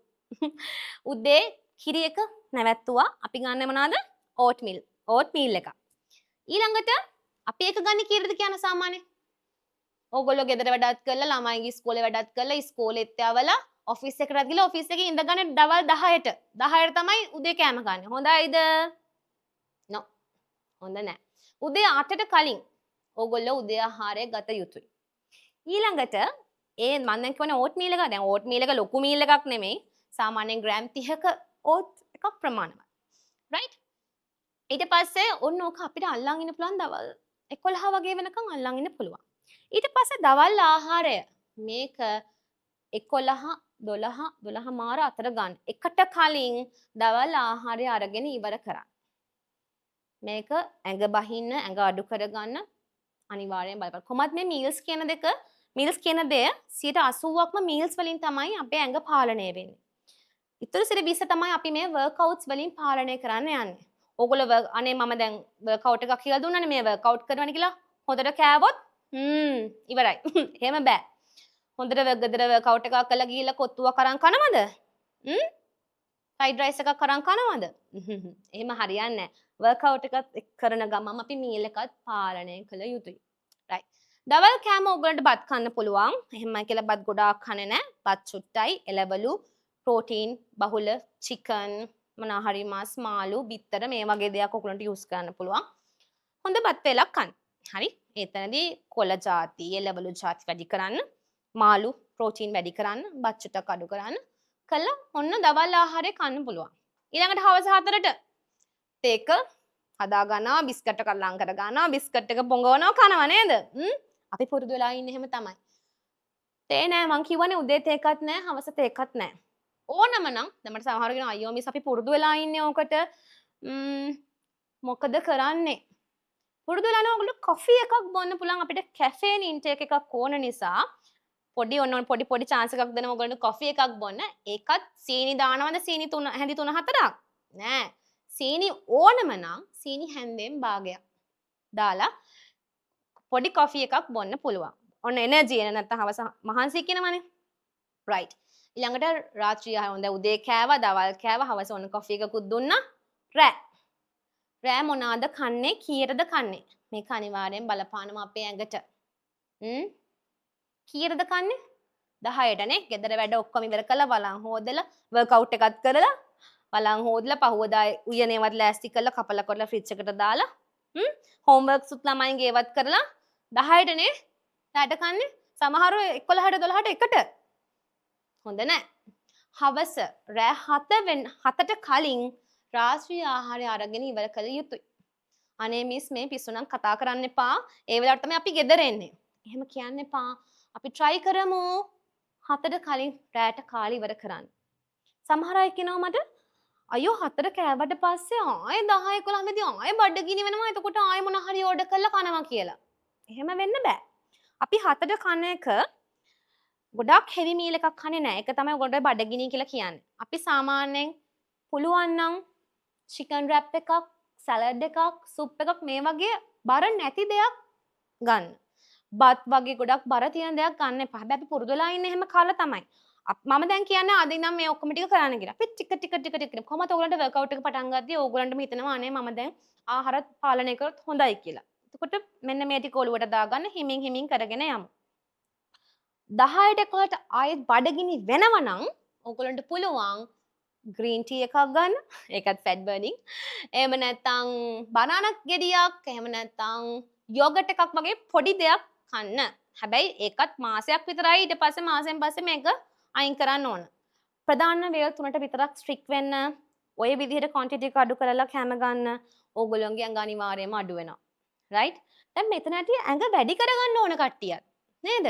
උදේ කිරි එක නැවැත්තුවා. අපි ගන්න මොනවාද? Oat meal. ඕට් මීල් එක. ඊළඟට අපි ඒක ගන්නේ කීයටද කියන සාමාන්‍ය? ඕගොල්ලෝ ගෙදර වැඩත් කරලා, ළමයිගේ ඉස්කෝලේ වැඩත් කරලා, ඉස්කෝලෙත් යවලා, ඔෆිස් එකටත් ගිහලා ඔෆිස් එකේ ඉඳගන්න දවල් 10ට. 10ට තමයි උදේ කෑම කන්නේ. හොඳයිද? නෝ. හොඳ නෑ. උදේ 8ට කලින් ඕගොල්ලෝ උදේ ආහාරය ගත යුතුයි. ඊළඟට ඒ මම දැන් කියවනේ ඕට් මීල් එක. දැන් ඕට් මීල් එක ලොකු මීල් එකක් නෙමෙයි. සාමාන්‍යයෙන් ග්‍රෑම් 30ක ඕට් එකක් ප්‍රමාණවත්. රයිට්? ඊට පස්සේ ඔන්න ඕක අපිට අල්ලන් ඉන්න පුළුවන් දවල් 11 වගේ වෙනකන් අල්ලන් ඉන්න පුළුවන්. ඊට පස්සේ දවල් ආහාරය මේක 11, 12, 12 මාර අතර ගන්න. එකට කලින් දවල් ආහාරය අරගෙන ඉවර කරන්න. මේක ඇඟ බහින්න, ඇඟ අඩු කරගන්න අනිවාර්යෙන් බලපාන. කොහොමත් මේ මීල්ස් කියන දෙක, මීල්ස් කියන දෙය 80%ක්ම මීල්ස් වලින් තමයි අපේ ඇඟ පාලනය වෙන්නේ. ඉතුරු 20% තමයි අපි මේ වර්ක්අවුට්ස් වලින් පාලනය කරන්න යන්නේ. ඕගොල්ලෝ අනේ මම දැන් වර්ක්අවුට් එකක් කියලා දුන්නානේ, මේ වර්ක්අවුට් කරනවනේ කියලා හොඳට කෑවොත් ඉවරයි. එහෙම බෑ. හොඳට ගෙදර වර්ක්අවුට් එකක් කරලා ගිහිල්ලා කොත්තුවක් අරන් කනවද? ෆ්‍රයිඩ් රයිස් එකක් අරන් කනවද? එහෙම හරියන්නේ නෑ. වර්ක්අවුට් එකත් කරන ගමන් අපි මීල් එකත් පාලනය කළ යුතුයි. රයිට්. දවල් කෑම ඕගොල්ලන්ට බත් කන්න පුළුවන්. එහෙමයි කියලා බත් ගොඩාක් කන්නේ නෑ. බත් චුට්ටයි, එළවලු, ප්‍රෝටීන් බහුල චිකන්, මොනවා හරි මස්, මාළු, බිත්තර මේ වගේ දෙයක් ඔයගොල්ලන්ට යූස් කරන්න පුළුවන්. හොඳ බත් වේලක් කන්න. හරි. එතනදී කොළ ජාති, එළවලු ජාති වැඩි කරන්න, මාළු ප්‍රෝටීන් වැඩි කරන්න, බත් චුට්ටක් අඩු කරන්න. කළා ඔන්න දවල් ආහාරය කන්න පුළුවන්. ඊළඟට හවස 4ට තේක හදා ගන්නවා, බිස්කට් එකක් ලං කර ගන්නවා, බිස්කට් එක පොඟවනවා, කනවා නේද? අපි පුරුදු වෙලා ඉන්නේ එහෙම තමයි. තේ නෑ, මං කිව්වනේ උදේ තේ එකක් නෑ, හවස තේ එකක් නෑ. ඕනම නම් දැන් මට සමහරව කියනවා අයියෝ මිස් අපි පුරුදු වෙලා ඉන්නේ ඕකට. මොකද කරන්නේ? පුරුදු වෙලා නම් ඔයගොල්ලෝ කොෆි එකක් බොන්න පුළුවන්. අපිට කැෆේන් ඉන්ටේක් එකක් ඕන නිසා පොඩි ඔන්න ඔන්න පොඩි පොඩි චාන්ස් එකක් දෙනවා ඔයගොල්ලන්ට කොෆි එකක් බොන්න. ඒකත් සීනි දානවද? සීනි තුන හැඳි තුන හතරක් නෑ. සීනි ඕනම නම් සීනි හැන්දෙන් භාගයක් දාලා පොඩි කොෆි එකක් බොන්න පුළුවන්. ඔන්න එනර්ජි එන, නැත්තම් හවස මහන්සි කියනවනේ. රයිට්. ඊළඟට රාත්‍රී ආහාර, හොඳ උදේ කෑවා, දවල් කෑවා, හවස ඔන්න කොෆි එකකුත් දුන්නා. රෑ. රෑ මොනවාද කන්නේ, කීයටද කන්නේ? මේක අනිවාර්යෙන් බලපානවා අපේ ඇඟට. කීයටද කන්නේ? 10ට නේ. ගෙදර වැඩ ඔක්කොම ඉවර කරලා වලන් හොදලා වර්ක්අවුට් එකත් කරලා වලන් හොදලා පහුවදා උයනේවත් ලෑස්ති කරලා කපලා කරලා ෆ්‍රිජ් එකට දාලා හෝම්වර්ක්ස් උත් ළමයින්ගේ ඒවත් කරලා 10ට නේ රැට කන්නේ. සමහරව 11ට 12ට එකට. හොඳ නෑ. හවස රෑ 7 වෙන 7ට කලින් රාත්‍රී ආහාරය අරගෙන ඉවර කළ යුතුයි. අනේ මිස් මේ පිස්සු නම් කතා කරන්න එපා. ඒ වෙලාවට තමයි අපි ගෙදර එන්නේ. එහෙම කියන්න එපා. අපි try කරමු 7ට කලින් රෑට කාලේ ඉවර කරන්න. සමහර අය කියනවා මට අයියෝ 4 කෑවට පස්සේ ආයෙ 10 11 වෙද්දි ආයෙ බඩගිනි වෙනවා. එතකොට ආයෙ මොන හරි ඕඩර් කරලා කනවා කියලා. එහෙම වෙන්න බෑ. අපි 4ට කන එක ගොඩක් හෙවි මීල් එකක් කන්නේ නෑ. ඒක තමයි ඔයගොල්ලෝ බඩගිනි කියලා කියන්නේ. අපි සාමාන්‍යයෙන් පුළුවන් නම් චිකන් රැප් එකක්, සැලඩ් එකක්, සුප් එකක් මේ වගේ බර නැති දෙයක් ගන්න. බත් වගේ ගොඩක් බර තියෙන දෙයක් ගන්න එපා. හැබැයි අපි පුරුදු වෙලා ඉන්නේ එහෙම කාලා තමයි. මම දැන් කියන්නේ අද ඉඳන් මේ ඔක්කොම ටික කරන්න කියලා. අපි ටික ටික ටික ටික කොහොමද ඔයගොල්ලන්ට වර්ක්අවුට් එක පටන් ගද්දී ඔයගොල්ලන්ටම හිතෙනවා අනේ මම දැන් ආහාර පාලනය කරොත් හොඳයි කියලා. එතකොට මෙන්න මේ ටික ඔලුවට දාගන්න හිමින් හිමින් කරගෙන යමු. 10ට 11ට ආයෙත් බඩගිනි වෙනවා නම් ඔයගොල්ලන්ට පුළුවන් ග්‍රීන් ටී එකක් ගන්න. ඒකත් ෆැට් බර්නින්. එහෙම නැත්නම් බනානා ගෙඩියක්, එහෙම නැත්නම් යෝගට් එකක් වගේ පොඩි දෙයක් කන්න. හැබැයි ඒකත් මාසයක් විතරයි. ඊට පස්සේ මාසෙන් පස්සේ මේක අයින් කරන්න ඕන. ප්‍රධාන වේල් තුනට විතරක් ස්ට්‍රික් වෙන්න. ඔය විදිහට ක්වොන්ටිටි එක අඩු කරලා කැම ගන්න. ඕගොල්ලෝගේ ඇඟ අනිවාර්යයෙන්ම අඩු වෙනවා. රයිට්? දැන් මෙතන ඇති ඇඟ වැඩි කරගන්න ඕන කට්ටියත් නේද?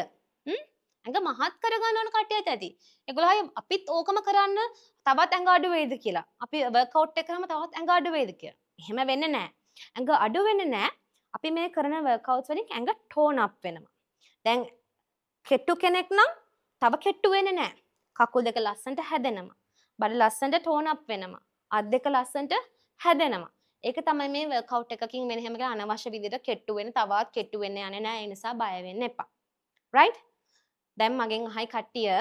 ඇඟ මහත් කරගන්න ඕන කට්ටියත් ඇති. ඒගොල්ලෝ හයි අපිත් ඕකම කරන්න තවත් ඇඟ අඩු වෙයිද කියලා. අපි වර්ක්අවුට් එක කරාම තවත් ඇඟ අඩු වෙයිද කියලා. එහෙම වෙන්නේ නෑ. ඇඟ අඩු වෙන්නේ නෑ. අපි මේ කරන වර්ක්අවුට්ස් වලින් ඇඟ ටෝන් අප් වෙනවා. දැන් කෙට්ටු කෙනෙක් නම් තව කෙට්ටු වෙන්නේ නෑ. කකුල් දෙක ලස්සනට හැදෙනවා. බඩ ලස්සනට ටෝන් අප් වෙනවා. අත් දෙක ලස්සනට හැදෙනවා. ඒක තමයි මේ වර්ක්අවුට් එකකින් වෙන. එහෙම කියලා අනවශ්‍ය විදිහට කෙට්ටු වෙන තවත් කෙට්ටු වෙන්න යන්නේ නෑ. ඒ නිසා බය වෙන්න එපා. රයිට්? දැන් මගෙන් අහයි කට්ටිය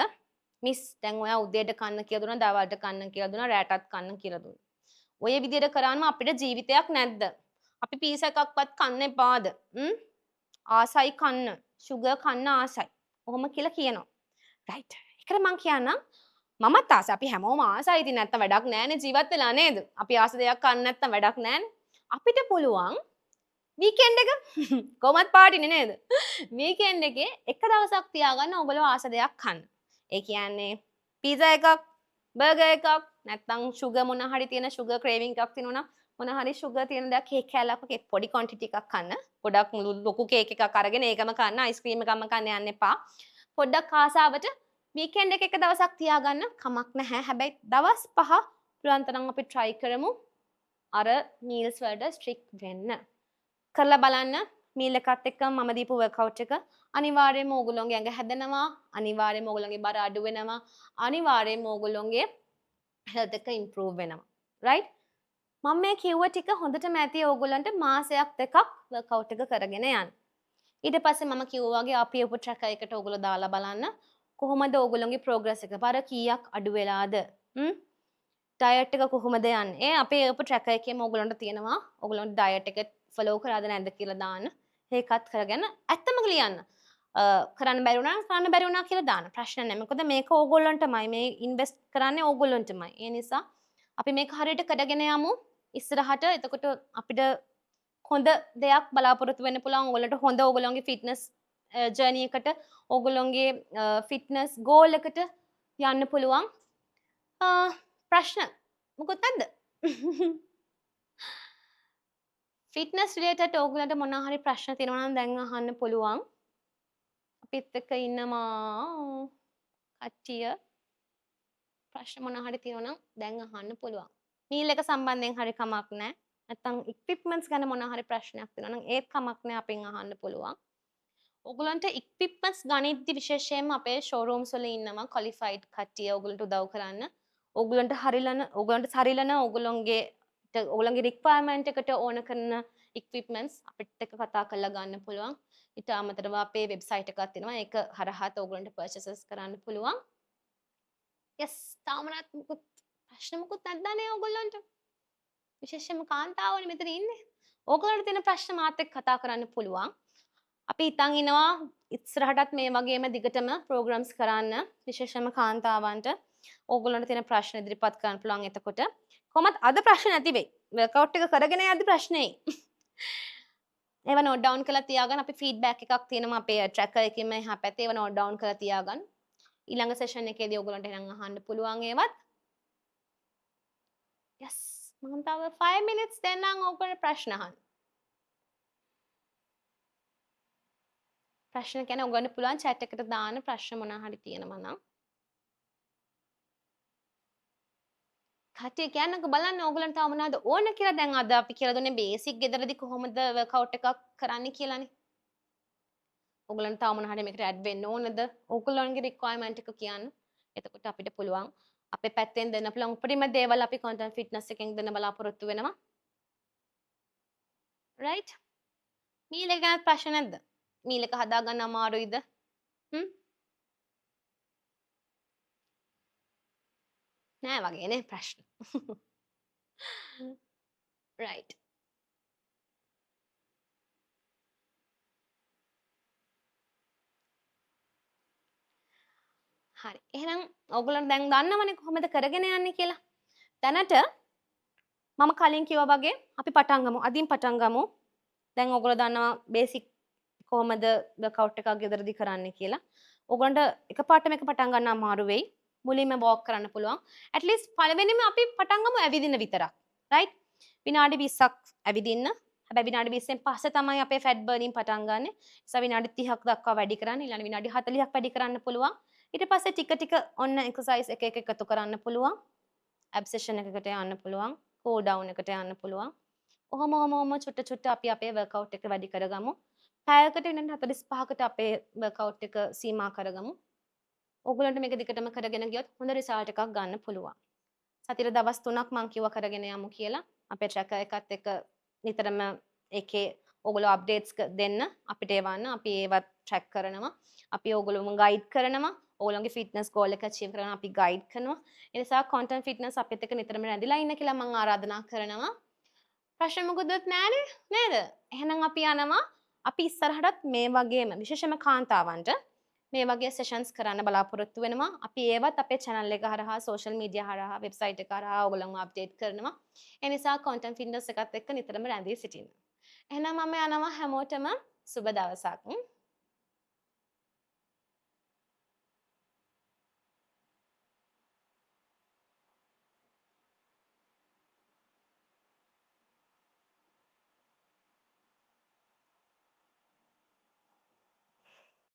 මිස් දැන් ඔයා උදේට කන්න කියලා දුන්නා, දවල්ට කන්න කියලා දුන්නා, රැටත් කන්න කියලා දුන්නා. ඔය විදිහට කරාම අපිට ජීවිතයක් නැද්ද? අපි පීසා එකක්වත් කන්න එපාද? ආසයි කන්න. ෂුගර් කන්න ආසයි. ඔහොම කියලා කියනවා. රයිට්. ඒකට මං කියන්නම් මමත් ආසයි. අපි හැමෝම ආසයි. ඉතින් නැත්තම් වැඩක් නෑනේ ජීවත් වෙලා නේද? අපි ආස දෙයක් කන්න නැත්තම් වැඩක් නෑනේ. අපිට පුළුවන් වීකෙන්ඩ් එක කොහොමත් පාටිනේ නේද? වීකෙන්ඩ් එකේ එක දවසක් තියාගන්න ඔයගොල්ලෝ ආස දෙයක් කන්න. ඒ කියන්නේ පීසා එකක්, බර්ගර් එකක්, නැත්තම් ෂුගර් මොන හරි තියෙන ෂුගර් ක්‍රේවිං එකක් තියෙනවා නම් මොන හරි ෂුගර් තියෙන දෙයක් කේක් කෑල්ලක් වගේ පොඩි ක්වොන්ටිටි එකක් කන්න. ගොඩක් ලොකු කේක් එකක් අරගෙන ඒකම කන්න, අයිස්ක්‍රීම් එකක්ම කන්න යන්න එපා. පොඩ්ඩක් ආසාවට වීකෙන්ඩ් එක එක දවසක් තියාගන්න කමක් නැහැ. හැබැයි දවස් 5 පුළුවන් තරම් අපි try කරමු අර මීල්ස් වලට ස්ට්‍රික්ට් වෙන්න. කරලා බලන්න මීල් එකත් එක්ක මම දීපු වර්ක්අවුට් එක අනිවාර්යයෙන්ම ඕගොල්ලෝගේ ඇඟ හැදෙනවා, අනිවාර්යයෙන්ම ඕගොල්ලෝගේ බර අඩු වෙනවා, අනිවාර්යයෙන්ම ඕගොල්ලෝගේ හෙල්ත් එක ඉම්ප්‍රූව් වෙනවා. රයිට්? මම මේ කිව්ව ටික හොඳටම ඇති ඕගොල්ලන්ට මාසයක් දෙකක් වර්ක්අවුට් එක කරගෙන යන්න. ඊට පස්සේ මම කිව්වා වගේ අපි ඔප ට්‍රැකර් එකට ඕගොල්ලෝ දාලා බලන්න කොහොමද ඕගොල්ලෝගේ ප්‍රෝග්‍රස් එක, බර කීයක් අඩු වෙලාද, ඩයට් එක කොහොමද යන්නේ. ඒ අපේ ඔප ට්‍රැකර් එකේම ඕගොල්ලන්ට තියෙනවා ඕගොල්ලන්ට ඩයට් එක ෆලෝ කරාද නැද්ද කියලා දාන්න. ඒකත් කරගෙන ඇත්තම ලියන්න. කරන්න බැරි වුණා නම් කරන්න බැරි වුණා කියලා දාන්න. ප්‍රශ්න නැහැ. මොකද මේක ඕගොල්ලන්ටමයි, මේ ඉන්වෙස්ට් කරන්නේ ඕගොල්ලන්ටමයි. ඒ නිසා අපි මේක හරියට කරගෙන යමු ඉස්සරහට. එතකොට අපිට හොඳ දෙයක් බලාපොරොත්තු වෙන්න පුළුවන්. ඕගොල්ලන්ට හොඳ ඕගොල්ලන්ගේ ෆිට්නස් ජර්නි එකට, ඕගොල්ලන්ගේ ෆිට්නස් ගෝල් එකට යන්න පුළුවන්. ප්‍රශ්න මොකුත් නැද්ද? ෆිට්නස් රිලේටඩ් ඕගොල්ලන්ට මොන හරි ප්‍රශ්න තියෙනවා නම් දැන් අහන්න පුළුවන්. අපිත් එක්ක ඉන්නවා කට්ටිය. ප්‍රශ්න මොන හරි තියෙනවා නම් දැන් අහන්න පුළුවන්. මීල් එක සම්බන්ධයෙන් හරි කමක් නැහැ. නැත්තම් ඉක්විප්මන්ට්ස් ගැන මොන හරි ප්‍රශ්නයක් තියෙනවා නම් ඒත් කමක් නැහැ, අපෙන් අහන්න පුළුවන්. ඔයගොල්ලන්ට ඉක්විප්මන්ට්ස් ගනිද්දි විශේෂයෙන්ම අපේ ෂෝරූම්ස් වල ඉන්නවා ක්වොලිෆයිඩ් කට්ටිය ඔයගොල්ලන්ට උදව් කරන්න. ඔයගොල්ලන්ට හරිලන, ඔයගොල්ලන්ට සරිලන, ඔයගොල්ලන්ගේ රික්වයර්මන්ට් එකට ඕන කරන ඉක්විප්මන්ට්ස් අපිත් එක්ක කතා කරලා ගන්න පුළුවන්. ඊට අමතරව අපේ වෙබ්සයිට් එකක් තියෙනවා. ඒක හරහාත් ඔයගොල්ලන්ට පර්චේසස් කරන්න පුළුවන්. යස්, තාමවත් මොකුත් ප්‍රශ්න මොකුත් නැද්ද නේ ඔයගොල්ලන්ට? විශේෂයෙන්ම කාන්තාවනේ මෙතන ඉන්නේ. ඔයගොල්ලන්ට තියෙන ප්‍රශ්න මාත් එක්ක කතා කරන්න පුළුවන්. අපි හිතන් ඉනවා ඉස්සරහටත් මේ වගේම දිගටම ප්‍රෝග්‍රෑම්ස් කරන්න, විශේෂයෙන්ම කාන්තාවන්ට. ඕගොල්ලන්ට තියෙන ප්‍රශ්න ඉදිරිපත් කරන්න පුළුවන්. එතකොට කොහොමත් අද ප්‍රශ්න නැති වෙයි. වර්ක්අවුට් එක කරගෙන යද්දි ප්‍රශ්නේ එයි. ඒවා නෝට් ඩවුන් කරලා තියාගන්න. අපි ෆීඩ්බැක් එකක් තියෙනවා අපේ ට්‍රැකර් එකකින්ම එහා පැත්තේ. ඒවා නෝට් ඩවුන් කරලා තියාගන්න. ඊළඟ සෙෂන් එකේදී ඕගොල්ලන්ට එහෙනම් අහන්න පුළුවන් ඒවත්. යස්, මම තව 5 minutes දෙන්නම් ඕගොල්ලන්ට ප්‍රශ්න අහන්න. ප්‍රශ්න කියන්නේ ඔයගොල්ලන්ට පුළුවන් chat එකට දාන්න ප්‍රශ්න මොනවා හරි තියෙනවා නම්. කට්ටිය කියන්නකෝ බලන්න ඕගොල්ලන්ට තව මොනවද ඕන කියලා. දැන් අද අපි කියලා දුන්නේ බේසික් ගෙදරදී කොහොමද වර්ක්අවුට් එකක් කරන්න කියලානේ. ඕගොල්ලන්ට තව මොන හරි මේකට ඇඩ් වෙන්න ඕනද? ඕගොල්ලන්ගේ රික්වයර්මන්ට් එක කියන්න. එතකොට අපිට පුළුවන් අපේ පැත්තෙන් දෙන්න පුළුවන් උපරිම දේවල් අපි ක්වොන්ටම් ෆිට්නස් එකෙන් දෙන්න බලාපොරොත්තු වෙනවා. රයිට්? මීල් එක ගැනත් ප්‍රශ්න නැද්ද? මීල් එක හදාගන්න අමාරුයිද? නෑ වගේ නේ ප්‍රශ්න. රයිට්. හරි. එහෙනම් ඔයගොල්ලෝ දැන් දන්නවනේ කොහොමද කරගෙන යන්නේ කියලා. දැනට මම කලින් කිව්වා වගේ අපි පටන් ගමු. අදින් පටන් ගමු. දැන් ඔයගොල්ලෝ දන්නවා බේසික් කොහොමද වර්ක්අවුට් එකක් ගෙදරදී කරන්නේ කියලා. ඔයගොල්ලන්ට එකපාරට මේක පටන් ගන්න අමාරු වෙයි. මුලින්ම වෝක් කරන්න පුළුවන්. ඇට් ලීස්ට් පළවෙනිම අපි පටන් ගමු ඇවිදින්න විතරක්. රයිට්? විනාඩි 20ක් ඇවිදින්න. හැබැයි විනාඩි 20න් පස්සේ තමයි අපේ ෆැට් බර්නින් පටන් ගන්නෙ. ඒ නිසා විනාඩි 30ක් දක්වා වැඩි කරන්න. ඊළඟ විනාඩි 40ක් වැඩි කරන්න පුළුවන්. ඊට පස්සේ ටික ටික ඔන්න එක්සර්සයිස් එක එක එකතු කරන්න පුළුවන්. ඇබ් සෙෂන් එකකට යන්න පුළුවන්. කූල් ඩවුන් එකට යන්න පුළුවන්. ඔහොම ඔහොම ඔහොම චුට්ට චුට්ට අපි අපේ වර්ක්අවුට් එක වැඩි කරගමු. පැයකට විනාඩි 45කට අපේ වර්ක්අවුට් එක සීමා කරගමු. ඔයගොල්ලන්ට මේක දිගටම කරගෙන ගියොත් හොඳ රිසල්ට් එකක් ගන්න පුළුවන්. සතියට දවස් 3ක් මං කිව්වා කරගෙන යමු කියලා. අපේ ට්‍රැකර් එකත් එක්ක නිතරම ඒකේ ඔයගොල්ලෝ අප්ඩේට්ස් දෙන්න අපිට එවන්න. අපි ඒවත් ට්‍රැක් කරනවා. අපි ඔයගොල්ලෝම ගයිඩ් කරනවා. ඔයගොල්ලෝගේ ෆිට්නස් ගෝල් එක අචීව් කරන්න අපි ගයිඩ් කරනවා. ඒ නිසා ක්වොන්ටම් ෆිට්නස් අපිත් එක්ක නිතරම රැඳිලා ඉන්න කියලා මං ආරාධනා කරනවා. ප්‍රශ්න මොකදත් නෑනේ නේද? එහෙනම් අපි යනවා අපි ඉස්සරහටත් මේ වගේම විශේෂයෙන්ම කාන්තාවන්ට මේ වගේ සෙෂන්ස් කරන්න බලාපොරොත්තු වෙනවා. අපි ඒවත් අපේ channel එක හරහා, social media හරහා, වෙබ්සයිට් එක හරහා ඔයගොල්ලන්ව අප්ඩේට් කරනවා. ඒ නිසා Quantum Fitness එකත් එක්ක නිතරම රැඳී සිටින්න. එහෙනම් මම යනවා. හැමෝටම සුබ දවසක්.